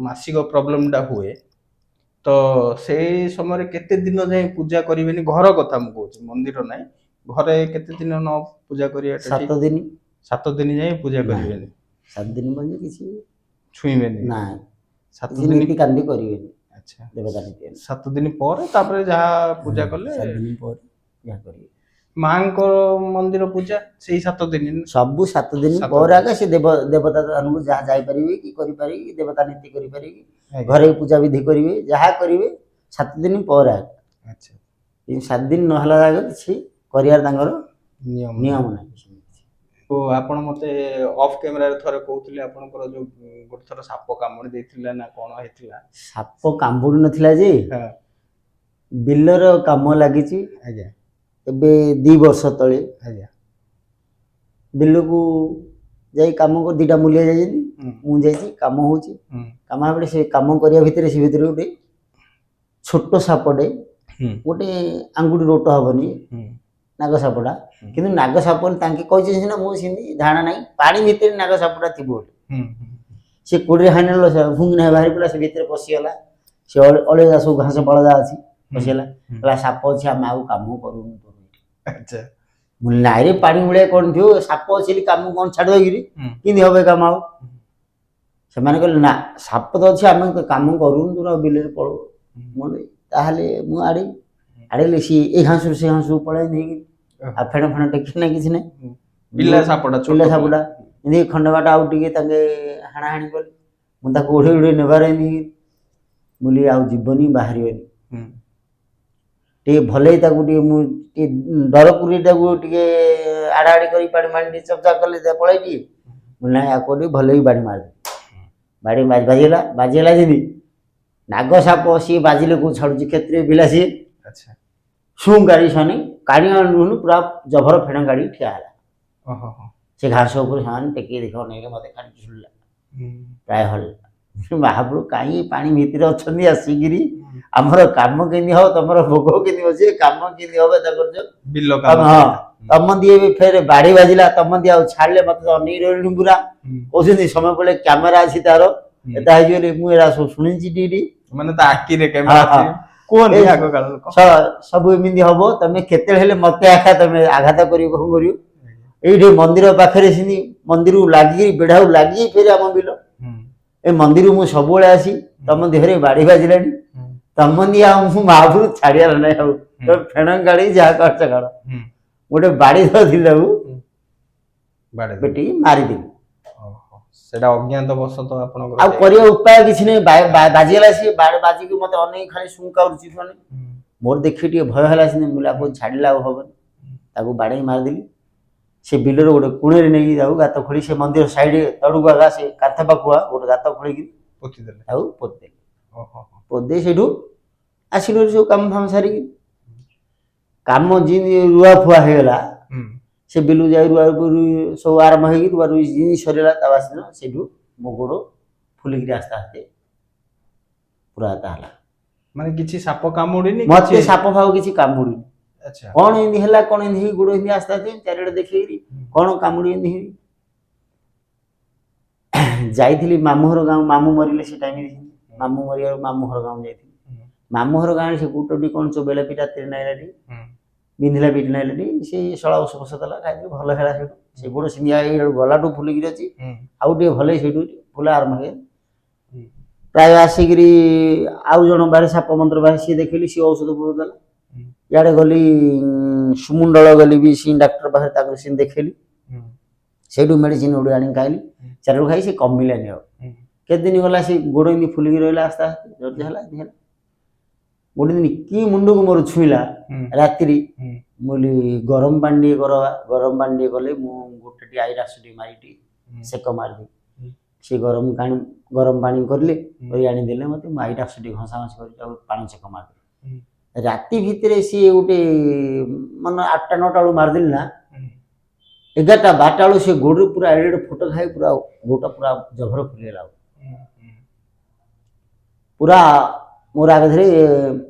ମାସିକ ପ୍ରୋବ୍ଲେମଟା ହୁଏ, ତ ସେଇ ସମୟରେ କେତେ ଦିନ ଯାଏଁ ପୂଜା କରିବେନି? ଘର କଥା ମୁଁ କହୁଛି, ମନ୍ଦିର ନାହିଁ, ଘରେ କେତେ ଦିନ ନ ପୂଜା କରିବାଟା 7 ଠିକ? ଦିନ। 7 ଦିନ ଯାଏଁ ପୂଜା ନାଇଁ। କରିବେନି? 7 ଦିନ ପର୍ଯ୍ୟନ୍ତ କିଛି ଛୁଇଁବେନି? ନାଇଁ। 7 କିଛି ଦିନ। ନୀତିକାନ୍ତି କରିବେନି। ଦେବତା ନୀତି। 7 ଦିନ ପରେ ତାପରେ ଯାହା ପୂଜା କଲେ। 7 ଦିନ ପରେ ଯାହା କରିବେ। ମାଙ୍କ ମନ୍ଦିର ପୂଜା ସେଇ 7 ଦିନ? ସବୁ 7 ଦିନ 7 ପରେ ଦିନ। ଆଗେ ସେ ଦେବ ଦେବତା ମାନଙ୍କୁ ଯାହା ଯାଇପାରିବେ କି କରିପାରିବେ କି ଦେବତା ନୀତି କରିପାରିବେ କି ଘରେ ପୂଜା ବିଧି କରିବେ, ଯାହା କରିବେ 7 ଦିନ ପରେ ଆଗେ। କିନ୍ତୁ 7 ଦିନ ନହେଲା ଆଗ କିଛି କରିବାର ତାଙ୍କର ନିୟମ ନିୟମ ନାହିଁ ସେମିତି। ତ ଆପଣ ମତେ ଅଫ୍ କ୍ୟାମେରାରେ ଥରେ କହୁଥିଲେ, ଆପଣଙ୍କର ଯୋଉ ଗୋଟେ ଥର ସାପ କାମୁଡି ଦେଇଥିଲା ନା କଣ ହେଇଥିଲା? ସାପ କାମୁଡି ନଥିଲା ଯେ, ବିଲର କାମ ଲାଗିଛି। ଏବେ 2 ବର୍ଷ ତଳେ ବିଲକୁ ଯାଇ କାମ କରି ଦିଟା ମୂଲିଆ ଯାଇଛନ୍ତି, ମୁଁ ଯାଇଛି, କାମ ହଉଛି। କାମ ବେଳେ ସେ କାମ କରିବା ଭିତରେ ସେ ଭିତରେ ଗୋଟେ ଛୋଟ ସାପଟେ, ଗୋଟେ ଆଙ୍ଗୁଠି ରୋଟ ହବନି, ନାଗ ସାପଟା। କିନ୍ତୁ ନାଗ ସାପ ବୋଲି ତାଙ୍କେ କହିଛନ୍ତି ସିନା, ମୁଁ ସେମିତି ଧାରଣା ନାହିଁ ପାଣି ଭିତରେ ନାଗ ସାପଟା ଥିବ ବୋଲି। ସେ କୋଡ଼ିରେ ହାଣିଲା, ଫୁଙ୍କିନା ବାହାରି ପଡ଼ିଲା, ସେ ଭିତରେ ପଶିଗଲା। ସେ ଅଳିଆ ସବୁ ଘାସ ପାଳ ଯାହା ଅଛି ପଶିଗଲା। କହିଲା ସାପ ଅଛି, ଆମେ ଆଉ କାମ କରୁନୁ ତୋର ଏଠି। ମୁଁ କହିଲି, ନାଇଁରେ, ପାଣି ଭଳିଆ କଣ ଥିବ, ସାପ ଅଛି ବୋଲି କାମ କଣ ଛାଡ଼ିଦେବ କିରି? କେମିତି ହବ ଏ କାମ ଆଉ? ସେମାନେ କହିଲେ ନା, ସାପ ତ ଅଛି, ଆମେ କାମ କରୁନୁ ତୋର, ଆଉ ବିଲରେ ପଳଉ। ମୁଁ କହିଲି, ତାହେଲେ ମୁଁ ଆଡ଼େଇ ଆଡ଼େଇଲି, ସିଏ ଏ ଘାସରୁ ସେ ଘାସକୁ ପଳେଇ ନେଇକି, ଆଉ ଫେଣ ଫେଣ ଟେକି ନାହିଁ, କିଛି ନାହିଁ। ପିଲା ସାପଟା, ଛୋଟ ପିଲା ସାପଟା ଏମିତି ଖଣ୍ଡେ ବାଟ ଆଉ ଟିକେ ତାଙ୍କେ ହାଣାହାଣି କଲେ, ମୁଁ ତାକୁ ଉଡ଼େଇ ଉଡ଼େଇ ନେବାରେ ଏମିତି ବୋଲି ଆଉ ଯିବନି, ବାହାରିବନି। ଟିକେ ଭଲେଇ ତାକୁ ଟିକେ ମୁଁ ଟିକେ ଡର ପୁରୀ ତାକୁ ଟିକେ ଆଡ଼ାଆଡ଼ି କରି ପାଣି ମାଣି ଟିକେ ଚପଚାପ କଲେ ପଳେଇ ଟିକେ। ମୁଁ ନାଇଁ, ଆକୁ ଟିକେ ଭଲେଇ ବାଡ଼ି ମାରିଦେଲି। ବାଡ଼ି ବାଜିଗଲା, ବାଜିଗଲା ଯେମିତି ନାଗ ସାପ ସିଏ ବାଜିଲେ କୋଉ ଛାଡୁଛି? କ୍ଷେତ୍ରୀୟ ପିଲା ସିଏ। ସୁଁ ଗାଡ଼ି ସେମାନେ କାଢ଼ି ଆଣୁନୁ, ପୁରା ଜବର ଫେଣ ଗାଡ଼ି ଠିଆ ହେଲା। ଓହୋ ହୋ। ସେ ଘାସ ଉପରେ ସେମାନେ ଟେକିକି ଦେଖ ନେଇକି ମତେ ଖାଲି ଝୁଲିଲା ପ୍ରାୟ ହଲ। ମହାପ୍ରଭୁ କାହିଁ ପାଣି ଭିତରେ ଅଛନ୍ତି ଆସିକିରି, ଆମର କାମ କେମିତି ହବ, ତମର ଭୋଗ କେମିତି ବସିବ, କାମ କେମିତି ହବ ତା କରୁଛ। ବିଲ କାମ। ହଁ, ତମ ଦିଏ ବି ଫେରେ ବାଡି ବାଜିଲା, ତମ ଦିଏ ଆଉ ଛାଡ଼ିଲେ ମତେ ତ ଅନେଇ ରହିଲୁଣି ପୁରା। କହୁଛନ୍ତି ସମୟ ପଡ଼ିଲେ କ୍ୟାମେରା ଅଛି ତାର, ଏଟା ହେଇଯିବ ବୋଲି ମୁଁ ଏରା ସବୁ ଶୁଣିଛି ଟିକେ ଟିକେ। ମାନେ ତା ଆଖିରେ କ୍ୟାମେରା ହଁ। ଅଛି କୁହନ୍ତି ଆଗ କାଳ ଲୋକ। ସବୁ ଏମିତି ହବ, ତମେ କେତେବେଳେ ହେଲେ ମତେ ଆଖା ତମେ ଆଘାତ କରିବ, କଣ କରିବ? ଏଇଠି ମନ୍ଦିର ପାଖରେ ସେମିତି ମନ୍ଦିରକୁ ଲାଗିକି, ବେଢାକୁ ଲାଗିକି ଫେରେ ଆମ ବିଲ। ଏ ମନ୍ଦିରକୁ ମୁଁ ସବୁବେଳେ ଆସି ତମ ଦେହରେ ବାଡି ବାଜିଲାଣି। ତମନି ଆଉ ମୁଁ ମହାପୁରୁ ଛାଡ଼ିବାର ନାହିଁ ଆଉ, ତମେ ଫେଣ କାଢି ଯାହା କରୁଛ କର। ଗୋଟେ ବାଡ଼ି ଧରିଥିଲି ତାକୁ, ବାଡ଼େଇ ଦେଲେ। ପିଟିକି ମାରିଦେଲି। ଓହୋ, ସେଟା ଅଜ୍ଞାତ ବଶତଃ ଆପଣଙ୍କର ଆଉ କରିବା ଉପାୟ କିଛି ନାହିଁ। ବାଜିଗଲା, ସିଏ ବାଜିକି ମତେ ଅନେଇ ଖାଲି ଶୁଙ୍କାଉଚି ମାନେ। ମୋର ଦେଖିକି ଟିକେ ଭୟ ହେଲା ସିନା, ମୁଁ କହିଲି ଆକୁ ଛାଡ଼ିଲେ ଆଉ ହବନି, ତାକୁ ବାଡ଼େଇ ମାରିଦେଲି। ସେ ବିଲର ଗୋଟେ କୋଣରେ ନେଇକି ତାକୁ ଗାତ ଖୋଳି, ସେ ମନ୍ଦିର ସାଇଡ୍ ତଳକୁ ଆଗା ସେ କାନ୍ଥ ପାଖୁଆ ଗୋଟେ ଗାତ ଖୋଳିକି ପୋତିଦେଲେ। ତାକୁ ପୋତିଦେଲି। ଓହୋ ପୋତିଦେଇ ସେଇଠୁ ଆସିଲୁ ସବୁ କାମ ଫାମ ସାରିକି। କାମ ଯେମିତି ରୁଆ ଫୁଆ ହେଇଗଲା, ସେ ବିଲକୁ ଯାଇ ରୁଆ ରୁଇ ସବୁ ଆରମ୍ଭ ହେଇକି ରୁଆ ରୁଇ ଯେମିତି ସରିଲା, ତା ବାସିଦିନ ସେଇଠୁ ମୋ ଗୋଡ଼ ଫୁଲିକିରି ଆସ୍ତେ ଆସ୍ତେ ପୁରା ତା ହେଲା। ମାନେ କିଛି ସାପ କାମୁଡିନି? ମତେ କିଛି ସାପ ଫାପ କିଛି କାମୁଡିନି। କଣ ଏମିତି ହେଲା, କଣ ଏମିତି ହେଇ ଗୋଡ଼ ଏମିତି ଆସ୍ତେ ଆସ୍ତେ ଚାରିଆଡ଼େ ଦେଖେଇକିରି କଣ କାମୁଡି ଏମିତି ହେଇ। ଯାଇଥିଲି ମାମୁଁ ଘର ଗାଁ, ମାମୁଁ ମରିଲେ ସେ ଟାଇମରେ, ମାମୁଁ ମରିବାକୁ ମାମୁଁ ଘର ଗାଁ ଯାଇଥିଲି। ମାମୁଁ ଘର ଗାଁରେ ସେ ଗୁଟଟି କଣ ଚୋବେଇଲା ବି ରାତିରେ ନାଇଲାଟି, ବିନ୍ଧିଲା ପିଟି ନାଇଲାଟି, ସେ ଶଳା ଔଷଧ ଫୋଷ ଦେଲା, ଖାଇଲି, ଭଲ ହେଲା। ସେଇଠୁ ସେ ଗୋଡ଼ ସିମିଆ ହେଇ ଗଲାଠୁ ଫୁଲିକିରି ଅଛି, ଆଉ ଟିକେ ଭଲ ହେଇ ସେଇଠୁ ଫୁଲା ଆରମ୍ଭ ହେଇଗଲା। ପ୍ରାୟ ଆସିକିରି ଆଉ ଜଣ ବାହାରେ ସାପ ମନ୍ତ୍ର ବାହାରେ, ସିଏ ଦେଖିଲି, ସିଏ ଔଷଧ ଫୋଷଧ ଦେଲା। ଇଆଡ଼େ ଗଲି ସୁମୁଣ୍ଡଳ ଗଲି ବି ସେ ଡାକ୍ତର ପାଖରେ, ତାକୁ ସେ ଦେଖେଇଲି। ସେଇଠୁ ମେଡ଼ିସିନ ଗୋଟେ ଆଣିକି ଖାଇଲି। ଚାରିରୁ ଖାଇ ସେ କମିଲାନି ଆଉ। କେତେ ଦିନ ଗଲା, ସେ ଗୋଡ଼ ଏମିତି ଫୁଲିକି ରହିଲା, ଆସ୍ତେ ଆସ୍ତେ ଦରଜ ହେଲା, ଏମିତି ହେଲା। ଗୋଟେ ଦିନ କି ମୁଣ୍ଡକୁ ମୋର ଛୁଇଁଲା ରାତିରେ, ମୁଁ କହିଲି ଗରମ ପାଣି ଟିକେ କରବା। ଗରମ ପାଣି ଟିକେ କଲେ ମୁଁ ଗୋଟେ ଟିକେ ଆଇରାସ ଟିକେ ମାରି ଟିକେ ସେକ ମାରିଦେଲି। ସେ ଗରମ ପାଣି କରିଲେ, କରି ଆଣିଦେଲେ ମୋତେ। ମୁଁ ଆଇରାସ ଟିକେ ଘଷା ଘଷି କରି ତାକୁ ପାଣି ସେକ ମାରିଦେଲି। ରାତି ଭିତରେ ସିଏ ଗୋଟେ ମାନେ 8ଟା 9ଟା ବେଳକୁ ମାରିଦେଲି ନା, 11ଟା 12ଟା ବେଳକୁ ସେ ଗୋଡ଼ରୁ ପୁରା ଏଡ଼େ ଏଡ଼େ ଫୋଟ ଖାଇ ପୁରା ଗୋଡ଼ଟା ପୁରା ଜବର ଫୁଲିଗଲା। ଆଉ ପୁରା ମୋର ଆଗ ଧୀରେ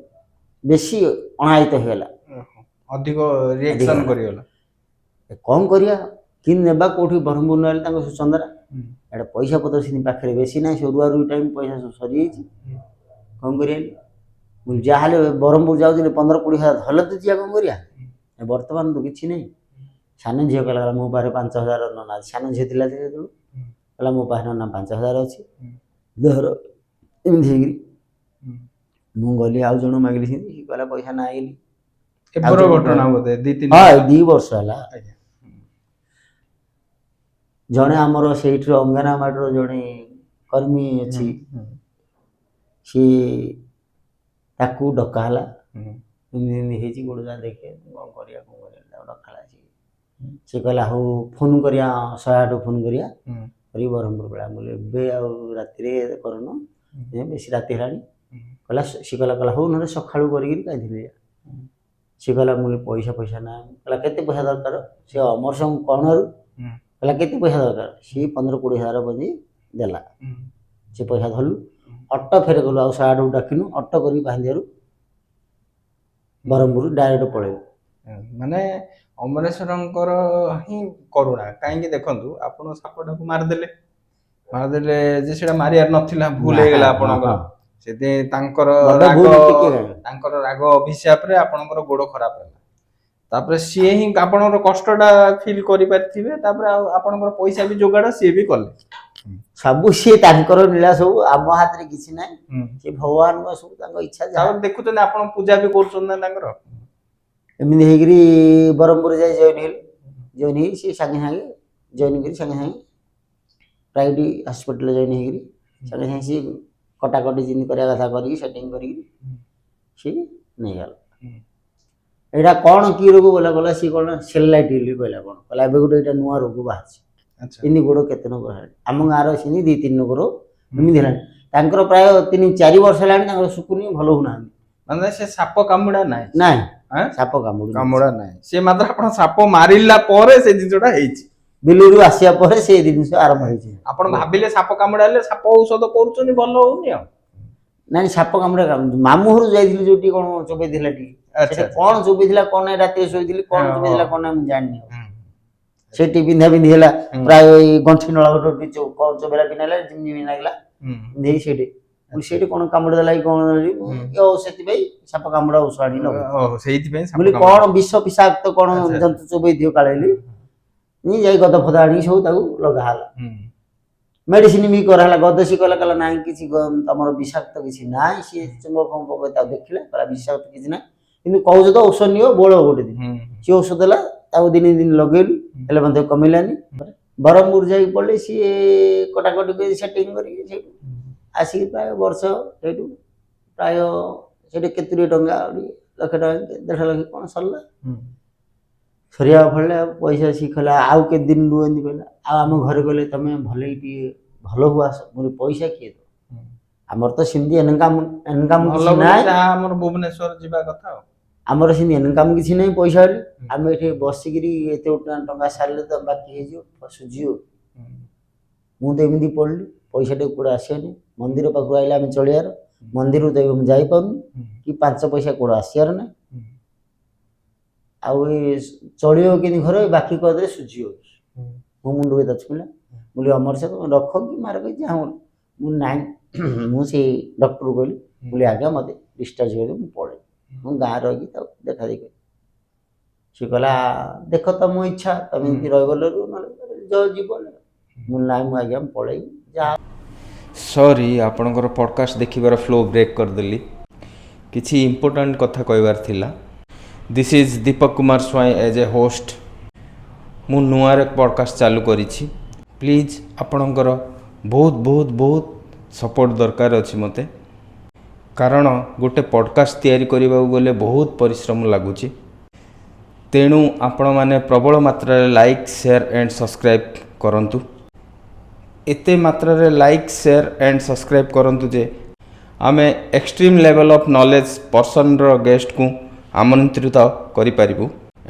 ବେଶୀ ଅଣାୟତ ହେଇଗଲା। ଓହୋ, ଅଧିକ ରିଆକ୍ସନ ଅଧିକ। କରିଗଲା। କଣ କରିବା, କିନ୍ତି ନେବା କୋଉଠି, ବ୍ରହ୍ମପୁର ନହେଲେ ତାଙ୍କ ସୁଚନ୍ଦରା। ଏଇଟା ପଇସା ପତ୍ର ସେମିତି ପାଖରେ ବେଶୀ ନାହିଁ, ସେ ରୁଆ ରୁଇ ଟାଇମ୍ ପଇସା ସବୁ ସରିଯାଇଛି। କଣ କରିବା? ମୁଁ ଯାହାହେଲେ ବ୍ରହ୍ମପୁର ଯାଉଥିଲି 15-20 ହଜାର ଧରିଲେ ତ ଯିବା, କଣ କରିବା, ବର୍ତ୍ତମାନ ତ କିଛି ନାହିଁ। ସାନ ଝିଅ କହିଲା, ମୋ ପାଖରେ 5,000 ନନା, ସାନ ଝିଅ ଥିଲା ସେତେବେଳକୁ, କହିଲା ମୋ ପାଖରେ ନନା 5,000 ଅଛି, ଧର। ଏମିତି ହେଇକିରି ମୁଁ ଗଲି ଆଉ ଜଣକୁ ମାଗିଲି, ସେମିତି ସେ କହିଲା ପଇସା ନାହିଁ ବୋଲି। ଏବେର ଆଉ ଘଟଣା ବୋଧେ 2-3 ହଁ, ବର୍ଷ। 2 ବର୍ଷ ହେଲା। ଜଣେ ଆମର ସେଇଠିର ଅଙ୍ଗନବାଡ଼ିର ଜଣେ କର୍ମୀ ଅଛି, ସିଏ ତାକୁ ଡକା ହେଲା। ଏମିତି ଏମିତି ହେଇଛି ଗୋଡ଼, ଯାହା ଦେଖେ କଣ କରିବା କଣ କରିବା। ତାକୁ ଡକା ହେଲା। ସିଏ ସେ କହିଲା ହଉ ଫୋନ୍ କରିବା, 108 ଫୋନ୍ କରିବା, କରିକି ବ୍ରହ୍ମପୁର ପଳେଇବା। ମୁଁ କହିଲି ଏବେ ଆଉ ରାତିରେ କରୁନ, ଏ ବେଶୀ ରାତି ହେଲାଣି। କହିଲା, ସିଏ କହିଲା କହିଲା ହଉ ନହେଲେ ସକାଳୁ କରିକିରି କାଇଥିଲି। ସିଏ କହିଲା, ମୁଁ କହିଲି ପଇସା ପଇସା ନା। କହିଲା କେତେ ପଇସା ଦରକାର? ସେ ଅମରସଙ୍ଗ କଣରୁ କହିଲା କେତେ ପଇସା ଦରକାର? ସିଏ 15-20 ହଜାର ପଞ୍ଜି ଦେଲା। ସେ ପଇସା ଧରିଲୁ, ଅଟୋ ଫେରେ ଗଲୁ, ଆଉ 108କୁ ଡାକିନୁ, ଅଟୋ କରିକି ବାନ୍ଧିବାରୁ ବ୍ରହ୍ମପୁର ଡାଇରେକ୍ଟ ପଳେଇଲୁ। ମାନେ ଅମରେଶ୍ୱରଙ୍କର ହିଁ କରୁଣା। କାହିଁକି ଦେଖନ୍ତୁ, ଆପଣ ସାପଟାକୁ ମାରିଦେଲେ, ମାରିଦେଲେ ଯେ ସେଟା ମାରିବାର ନଥିଲା, ଭୁଲ ହେଇଗଲା ଆପଣଙ୍କର। ସେଥିପାଇଁ ତାଙ୍କର ବଡ ରାଗ ଭୁଲ ଟିକେ। ତାଙ୍କର ରାଗ ଅଭିଶାପରେ ଆପଣଙ୍କର ଗୋଡ ଖରାପ ହେଲା। ତାପରେ ସିଏ ହିଁ ଆପଣଙ୍କର କଷ୍ଟଟା ଫିଲ୍ କରିପାରିଥିବେ। ତାପରେ ଆଉ ଆପଣଙ୍କର ପଇସା ବି ଯୋଗାଡ଼ ସିଏ ବି କଲେ। ସବୁ ସିଏ ତାଙ୍କର ଲୀଳା, ସବୁ ଆମ ହାତରେ କିଛି ନାହିଁ। ସେ ଭଗବାନଙ୍କ ସବୁ ତାଙ୍କ ଇଚ୍ଛା ଯାହା। ତାପରେ ଦେଖୁଛନ୍ତି ଆପଣ ପୂଜା ବି କରୁଛନ୍ତି ନା ତାଙ୍କର। ଏମିତି ହେଇକିରି ବ୍ରହ୍ମପୁର ଯାଇ ଜଏନ୍ ହେଲି। ଜଏନ୍ ହେଇକି ସିଏ ସାଙ୍ଗେ ସାଙ୍ଗେ ଜଏନ୍ କରି ସାଙ୍ଗେ ସାଙ୍ଗେ ପ୍ରାଇଭେଟ୍ ହସ୍ପିଟାଲରେ ଜଏନ୍ ହେଇକିରି ସାଙ୍ଗେ ସାଙ୍ଗେ ସିଏ କଟାକଟି ଯେମିତି କରିବା କଥା କରିକି ସେଟିଂ କରିକି ସିଏ ନେଇଗଲା। ଏଇଟା କ'ଣ କି ରୋଗ ବୋଲା ଗଲା, ସିଏ କ'ଣ ସେଲାଇଟ୍ ବୋଲି କହିଲା। କ'ଣ କହିଲା, ଏବେ ଗୋଟେ ଏଇଟା ନୂଆ ରୋଗ ବାହାରିଛି। ଏମିତି ଗୋଡ଼ କେତେ ଲୋକ ହେଲାଣି ଆମ ଗାଁର, ସେମିତି 2-3 ଲୋକର ଏମିତି ହେଲାଣି। ତାଙ୍କର ପ୍ରାୟ 3-4 ବର୍ଷ ହେଲାଣି, ତାଙ୍କର ଶୁକୁନି, ଭଲ ହଉନାହାନ୍ତି। ମାନେ ସେ ସାପ କାମୁଡା ନାହିଁ? ନାଇଁ। ଆଁ? ସାପ କାମୁଡୁ କାମୁଡା ନାହିଁ, ସେ ମାତ୍ର ଆପଣ ସାପ ମାରିଲା ପରେ ସେ ଜିନିଷଟା ହେଇଛି। ବିଲୁରୁ ଆସିବା ପରେ ସେ ଜିନିଷ ଆରମ୍ଭ ହେଇଛି। ଆପଣ ଭାବିଲେ ସାପ କାମୁଡା ହେଲେ ସାପ ଔଷଧ କରୁଛନ୍ତି, ଭଲ ହଉନି ଆଉ। ନାଇଁ, ସାପ କାମୁଡା ମାମୁଁ ଘରୁ ଯାଇଥିଲି, ଯୋଉଠି କଣ ଚୋବେଇ ଥିଲା ଟିକେ। ସେଟା କଣ ଚୋବେଇଥିଲା କଣ ନାହିଁ, ରାତିରେ ଶୋଇଥିଲି, କଣ ଚୋବେଇଥିଲା କଣ ନାହିଁ ମୁଁ ଜାଣିନି ଆଉ। ସେଠି ବିନ୍ଧା ବିନ୍ଧି ହେଲା। ପ୍ରାୟ ଏଇ ଗଣ୍ଠି ନଳ ଗୋଟେ କଣ ଚୋବେଇଲା ବିନ୍ଧା ହେଲା, ଝିମଝିମି ଲାଗିଲା। ଏମିତି ହେଇ ସେଇଠି ମୁଁ ସେଇଠି କଣ କାମୁଡି ଦେଲା କି କଣ ଦେଲା କି, ଆଉ ସେଥିପାଇଁ ସାପ କାମୁଡା ଔଷଧ ଆଣି ଲଗେଇ ଓହୋ, ସେଇଥିପାଇଁ ସାପ ବୋଲି କାମୁଡା। କଣ ବିଷ ବିଷାକ୍ତ କଣ ଜନ୍ତୁ ଚୋବେଇ ଦିଅ କାଳେ ବୋଲି ଯାଇ ଗଦ ଫଦ ଆଣିକି ସବୁ ତାକୁ ଲଗା ହେଲା। ମେଡିସିନ ବି କରାହେଲା। ଗଦସି କଲା, କହିଲା ନାହିଁ କିଛି ତମର ବିଷାକ୍ତ କିଛି ନାହିଁ। ସିଏ ଚୁମ୍ବ ଫୁମ୍ବ ପକେଇ ତାକୁ ଦେଖିଲା, କହିଲା ବିଷାକ୍ତ କିଛି ନାହିଁ, କିନ୍ତୁ କହୁଛ ତ ଔଷଧ ନିଅ ବୋଳ ଗୋଟେ ଦିନ। ସିଏ ଔଷଧ ଦେଲା, ତାକୁ ଦିନେ ଦିନ ଲଗେଇଲୁ, ହେଲେ ମଧ୍ୟ କମିଲାନି। ବ୍ରହ୍ମପୁର ଯାଇକି ପଡ଼ିଲେ, ସିଏ କଟାକଟି କରି ସେଟିଂ କରିକି ସେଇଠୁ ଆସିକି ପ୍ରାୟ ବର୍ଷ ସେଇଠୁ ପ୍ରାୟ ସେଇଠି କେତୁରିଏ ଟଙ୍କା, ଆହୁରି ଲକ୍ଷେ ଟଙ୍କା 1.5 ଲକ୍ଷ କ'ଣ ସରିଲା। ସରିବା ଫଳରେ ଆଉ ପଇସା ସିଏ କହିଲା ଆଉ କେତେ ଦିନ ରୁହ ଏମିତି କହିଲା। ଆଉ ଆମ ଘରେ କହିଲେ ତମେ ଭଲ ଟିକେ ଭଲ ହୁଅ ଆସ। ମୁଁ କହିଲି ପଇସା କିଏ ଦବ? ଆମର ତ ସେମିତି ଇନକମ୍ ଇନକମ୍ ଭଲ କିଛି ବୋଲି ନାହିଁ। ଯାହା ଆମର ଭୁବନେଶ୍ୱର ଯିବା କଥା ଆଉ। ଆମର ସେମିତି ଇନକମ୍ କିଛି ନାହିଁ ପଇସା ବୋଲି। ଆମେ ଏଠି ବସିକିରି ଏତେ ଗୋଟେ ଟଙ୍କା ସାରିଲେ ତ ବାକି ହେଇଯିବ, ସୁଝିବ। ମୁଁ ତ ଏମିତି ପଡ଼ିଲି, ପଇସାଟା କୁଆଡ଼େ ଆସିବନି। ମନ୍ଦିର ପାଖକୁ ଆଇଲେ ଆମେ ଚଳିବାର, ମନ୍ଦିରକୁ ତ ଏବେ ମୁଁ ଯାଇପାରୁନି କି 5 ପଇସା କୁଆଡ଼େ ଆସିବାର ନାହିଁ। ଆଉ ଏ ଚଳିବ କେମିତି ଘରେ, ବାକି କରିଦେଲେ ସୁଝିବ। ମୋ ମୁଣ୍ଡକୁ ଏତେ ଛୁଇଁଲା। ମୁଁ କହିଲି ଅମର ସାହେବ ତମେ ରଖ କି ମାର କି ଯାହା ହଉ। ମୁଁ ନାହିଁ, ମୁଁ ସେଇ ଡକ୍ଟରକୁ କହିଲି, ମୁଁ କହିଲି ଆଜ୍ଞା ମୋତେ ଡିସଚାର୍ଜ କରିଦିଅ, ମୁଁ ପଳେଇବି, ମୁଁ ଗାଁରେ ରହିକି ତାକୁ ଦେଖା ଦେଖି କରିବି। ସିଏ କହିଲା ଦେଖ ତମ ଇଚ୍ଛା, ତମେ ଏମିତି ରହିବ ରୁହ, ନହେଲେ ଯିବ। ମୁଁ ନାଇଁ, ମୁଁ ଆଜ୍ଞା ମୁଁ ପଳେଇବି ଯାହା। ସରି, ଆପଣଙ୍କର ପଡ଼କାଷ୍ଟ ଦେଖିବାର ଫ୍ଲୋ ବ୍ରେକ୍ କରିଦେଲି। କିଛି ଇମ୍ପୋର୍ଟାଣ୍ଟ କଥା କହିବାର ଥିଲା। This is Deepak Kumar Swain as a host. ମୁଁ ନୂଆରେ ପଡ଼କାଷ୍ଟ ଚାଲୁ କରିଛି। ପ୍ଲିଜ୍ ଆପଣଙ୍କର ବହୁତ ବହୁତ ବହୁତ ସପୋର୍ଟ ଦରକାର ଅଛି ମୋତେ, କାରଣ ଗୋଟେ ପଡ଼କାଷ୍ଟ ତିଆରି କରିବାକୁ ଗଲେ ବହୁତ ପରିଶ୍ରମ ଲାଗୁଛି। ତେଣୁ ଆପଣମାନେ ପ୍ରବଳ ମାତ୍ରାରେ ଲାଇକ୍, ସେୟାର ଆଣ୍ଡ ସବସ୍କ୍ରାଇବ୍ କରନ୍ତୁ। ଏତେ ମାତ୍ରାରେ ଲାଇକ୍, ସେୟାର ଆଣ୍ଡ ସବସ୍କ୍ରାଇବ୍ କରନ୍ତୁ ଯେ ଆମେ ଏକ୍ସଟ୍ରିମ୍ ଲେଭେଲ୍ ଅଫ୍ ନଲେଜ୍ ପର୍ସନର ଗେଷ୍ଟକୁ ଆମନ୍ତ୍ରିତ କରିପାରିବୁ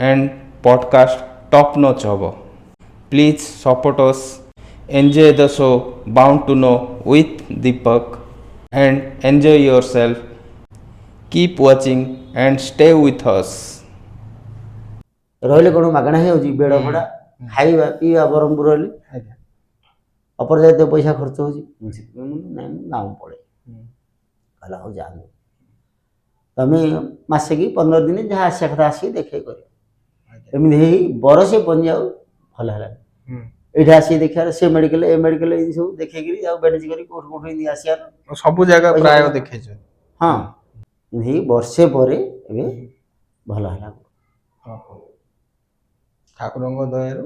ଆଣ୍ଡ ପଡ଼କାଷ୍ଟ ଟପ୍ ନଚ୍ ହେବ। Please support us. Enjoy the show Bound to Know with Deepak and enjoy yourself. Keep watching and stay with us. ରହିଲେ କ'ଣ ମାଗଣା ହେଇଯାଉଛି? ବେଡ଼ ଭଡ଼ା, ଖାଇବା ପିଇବା, ବ୍ରହ୍ମପୁର ରହିଲେ ଅପର୍ଯ୍ୟାପ୍ତ ପଇସା ଖର୍ଚ୍ଚ ହେଉଛି। ମୁଁ ସେଥିପାଇଁ ମୁଁ ନାଇଁ, ମୁଁ ଗାଁକୁ ପଳେଇବି। କହିଲା ହଉ ଯାଆନ୍ତୁ, ତମେ ମାସେ କି 15 ଦିନ ଯାହା ଆସିବା କଥା ଆସିକି ଦେଖେଇ କରିବ। ଏମିତି ହେଇ ବରସେ ପଞ୍ଜି ଆଉ ଭଲ ହେଲାନି। ଏଇଠି ଆସିକି ଦେଖିବାର, ସେ ମେଡ଼ିକାଲ ଏ ମେଡ଼ିକାଲ ଏମିତି ସବୁ ଦେଖେଇକିରି ଆଉ ବ୍ୟାଣ୍ଡେଜ୍ କରି କୋଉଠୁ କୋଉଠୁ ଏମିତି ଆସିବାର। ସବୁ ଜାଗା ପଇସା ପ୍ରାୟ ପତ୍ର। ଦେଖେଇଛନ୍ତି। ହଁ, ଏମିତି ହେଇ ବର୍ଷେ ପରେ ଏବେ ଭଲ ହେଲା। ଠାକୁରଙ୍କ ଦୟାରୁ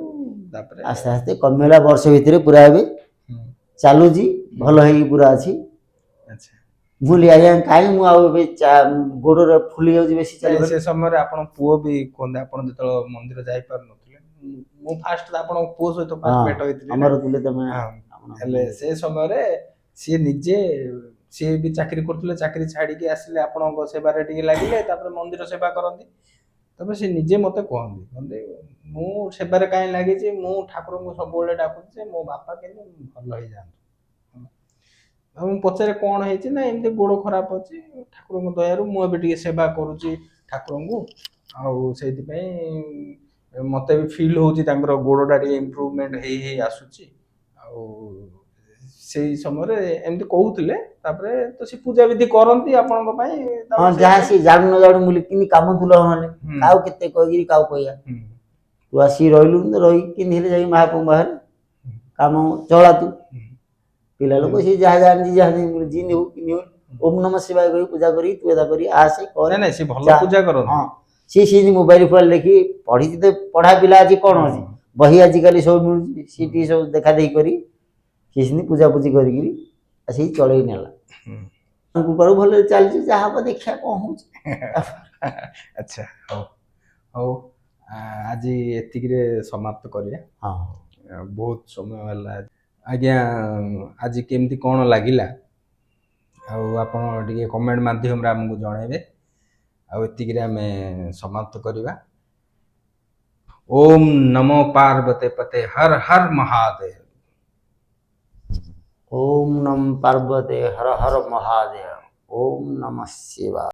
ତାପରେ ଆସ୍ତେ ଆସ୍ତେ କମିଲା, ବର୍ଷେ ଭିତରେ ପୁରା ଏବେ ଚାଲୁଛି, ଭଲ ହେଇକି ପୁରା ଅଛି। ମୁଁ କହିଲି ଆଜ୍ଞା କାହିଁ ମୁଁ ଆଉ ଏବେ ଗୋଡରେ ଫୁଲି ଯାଉଛି ବେଶୀ ଚାଲି। ସେ ସମୟରେ ଆପଣ ପୁଅ ବି କୁହନ୍ତି, ଆପଣ ଯେତେବେଳେ ମନ୍ଦିର ଯାଇପାରୁନଥିଲେ, ମୁଁ ଫାଷ୍ଟ ଆପଣଙ୍କ ପୁଅ ସହିତ ଫାଷ୍ଟ ଭେଟ ହେଇଥିଲି ନା। ଆମର ତୁଲେ ତମେ ହେଲେ ସେ ସମୟରେ ସିଏ ନିଜେ ସିଏ ବି ଚାକିରି କରୁଥିଲେ, ଚାକିରି ଛାଡିକି ଆସିଲେ, ଆପଣଙ୍କ ସେବାରେ ଟିକେ ଲାଗିଲେ, ତାପରେ ମନ୍ଦିର ସେବା କରନ୍ତି। ତାପରେ ସେ ନିଜେ ମତେ କୁହନ୍ତି କୁହନ୍ତି ମୁଁ ସେବାରେ କାହିଁ ଲାଗିଛି? ମୁଁ ଠାକୁରଙ୍କୁ ସବୁବେଳେ ଡାକୁଛି ଯେ ମୋ ବାପା କେମିତି ଭଲ ହେଇଯାଆନ୍ତୁ। ଆଉ ମୁଁ ପଚାରେ କଣ ହେଇଛି? ନା ଏମିତି ଗୋଡ ଖରାପ ଅଛି, ଠାକୁରଙ୍କ ଦୟାରୁ ମୁଁ ଏବେ ଟିକେ ସେବା କରୁଛି ଠାକୁରଙ୍କୁ, ଆଉ ସେଇଥିପାଇଁ ମତେ ବି ଫିଲ୍ ହଉଛି ତାଙ୍କର ଗୋଡଟା ଟିକେ ଇମ୍ପ୍ରୁଭମେଣ୍ଟ ହେଇ ହେଇ ଆସୁଛି। ଆଉ ସେଇ ସମୟରେ ଏମିତି କହୁଥିଲେ। ତାପରେ ତ ସେ ପୂଜା ବିଧି କରନ୍ତି ଆପଣଙ୍କ ପାଇଁ। ତାପରେ ଯାହା ସିଏ ଜାଣୁ ନ ଜାଣୁ ବୋଲି କେମିତି କାମ ତୁଲ ନହେଲେ କାହାକୁ କେତେ କହିକିରି କାହାକୁ କହିବା? ତୁ ଆସିକି ରହିଲୁ ତ ରହିକି କେମିତି ହେଲେ ଯାଇକି ମହାପ୍ରଭୁ ବାହାରେ କାମ ଚଳା ତୁ। ପିଲା ଲୋକ, ସିଏ ଯାହା ଜାଣିଛି ଯାହା ଜିନି ହଉ କିନି ହଉ, ଓମ୍ ନମ ଶିବାୟ କହି ପୂଜା କରି ତୁ ଏଟା କରି ଆସେ କର। ନାଇଁ ନାଇଁ, ସେ ଭଲ ଯା। ପୂଜା କରନ୍ତି। ହଁ, ସିଏ ସେମିତି ମୋବାଇଲ ଫୋବାଇଲ ଦେଖି ପଢିଛି ତ, ପଢା ପିଲା ଆଜି କ'ଣ ଅଛି, ବହି ଆଜିକାଲି ସବୁ ମିଳୁଛି, ସିଏ ଟିକେ ସବୁ ଦେଖା ଦେଖି କରି ସିଏ ସେମିତି ପୂଜା ପୂଜି କରିକିରି ଆସିକି ଚଳେଇ ନେଲା। କୃପାରୁ ଭଲରେ ଚାଲିଛି, ଯାହା ହବ ଦେଖିବା କ'ଣ ହଉଛି। ଆଚ୍ଛା, ହଉ ହଉ, ଆଜି ଏତିକିରେ ସମାପ୍ତ କରିବା। ହଁ। ବହୁତ ସମୟ ହେଲା। ଆଜ୍ଞା, ଆଜି କେମିତି କ'ଣ ଲାଗିଲା ଆଉ ଆପଣ ଟିକେ କମେଣ୍ଟ ମାଧ୍ୟମରେ ଆମକୁ ଜଣାଇବେ। ଆଉ ଏତିକିରେ ଆମେ ସମାପ୍ତ କରିବା। ଓମ୍ ନମୋ ପାର୍ବତୀ ପତେ, ହର ହର ମହାଦେବ। ଓମ୍ ନମ ପାର୍ବତୀ, ହର ହର ମହାଦେବ, ଓମ୍ ନମଃ ଶିବାୟ।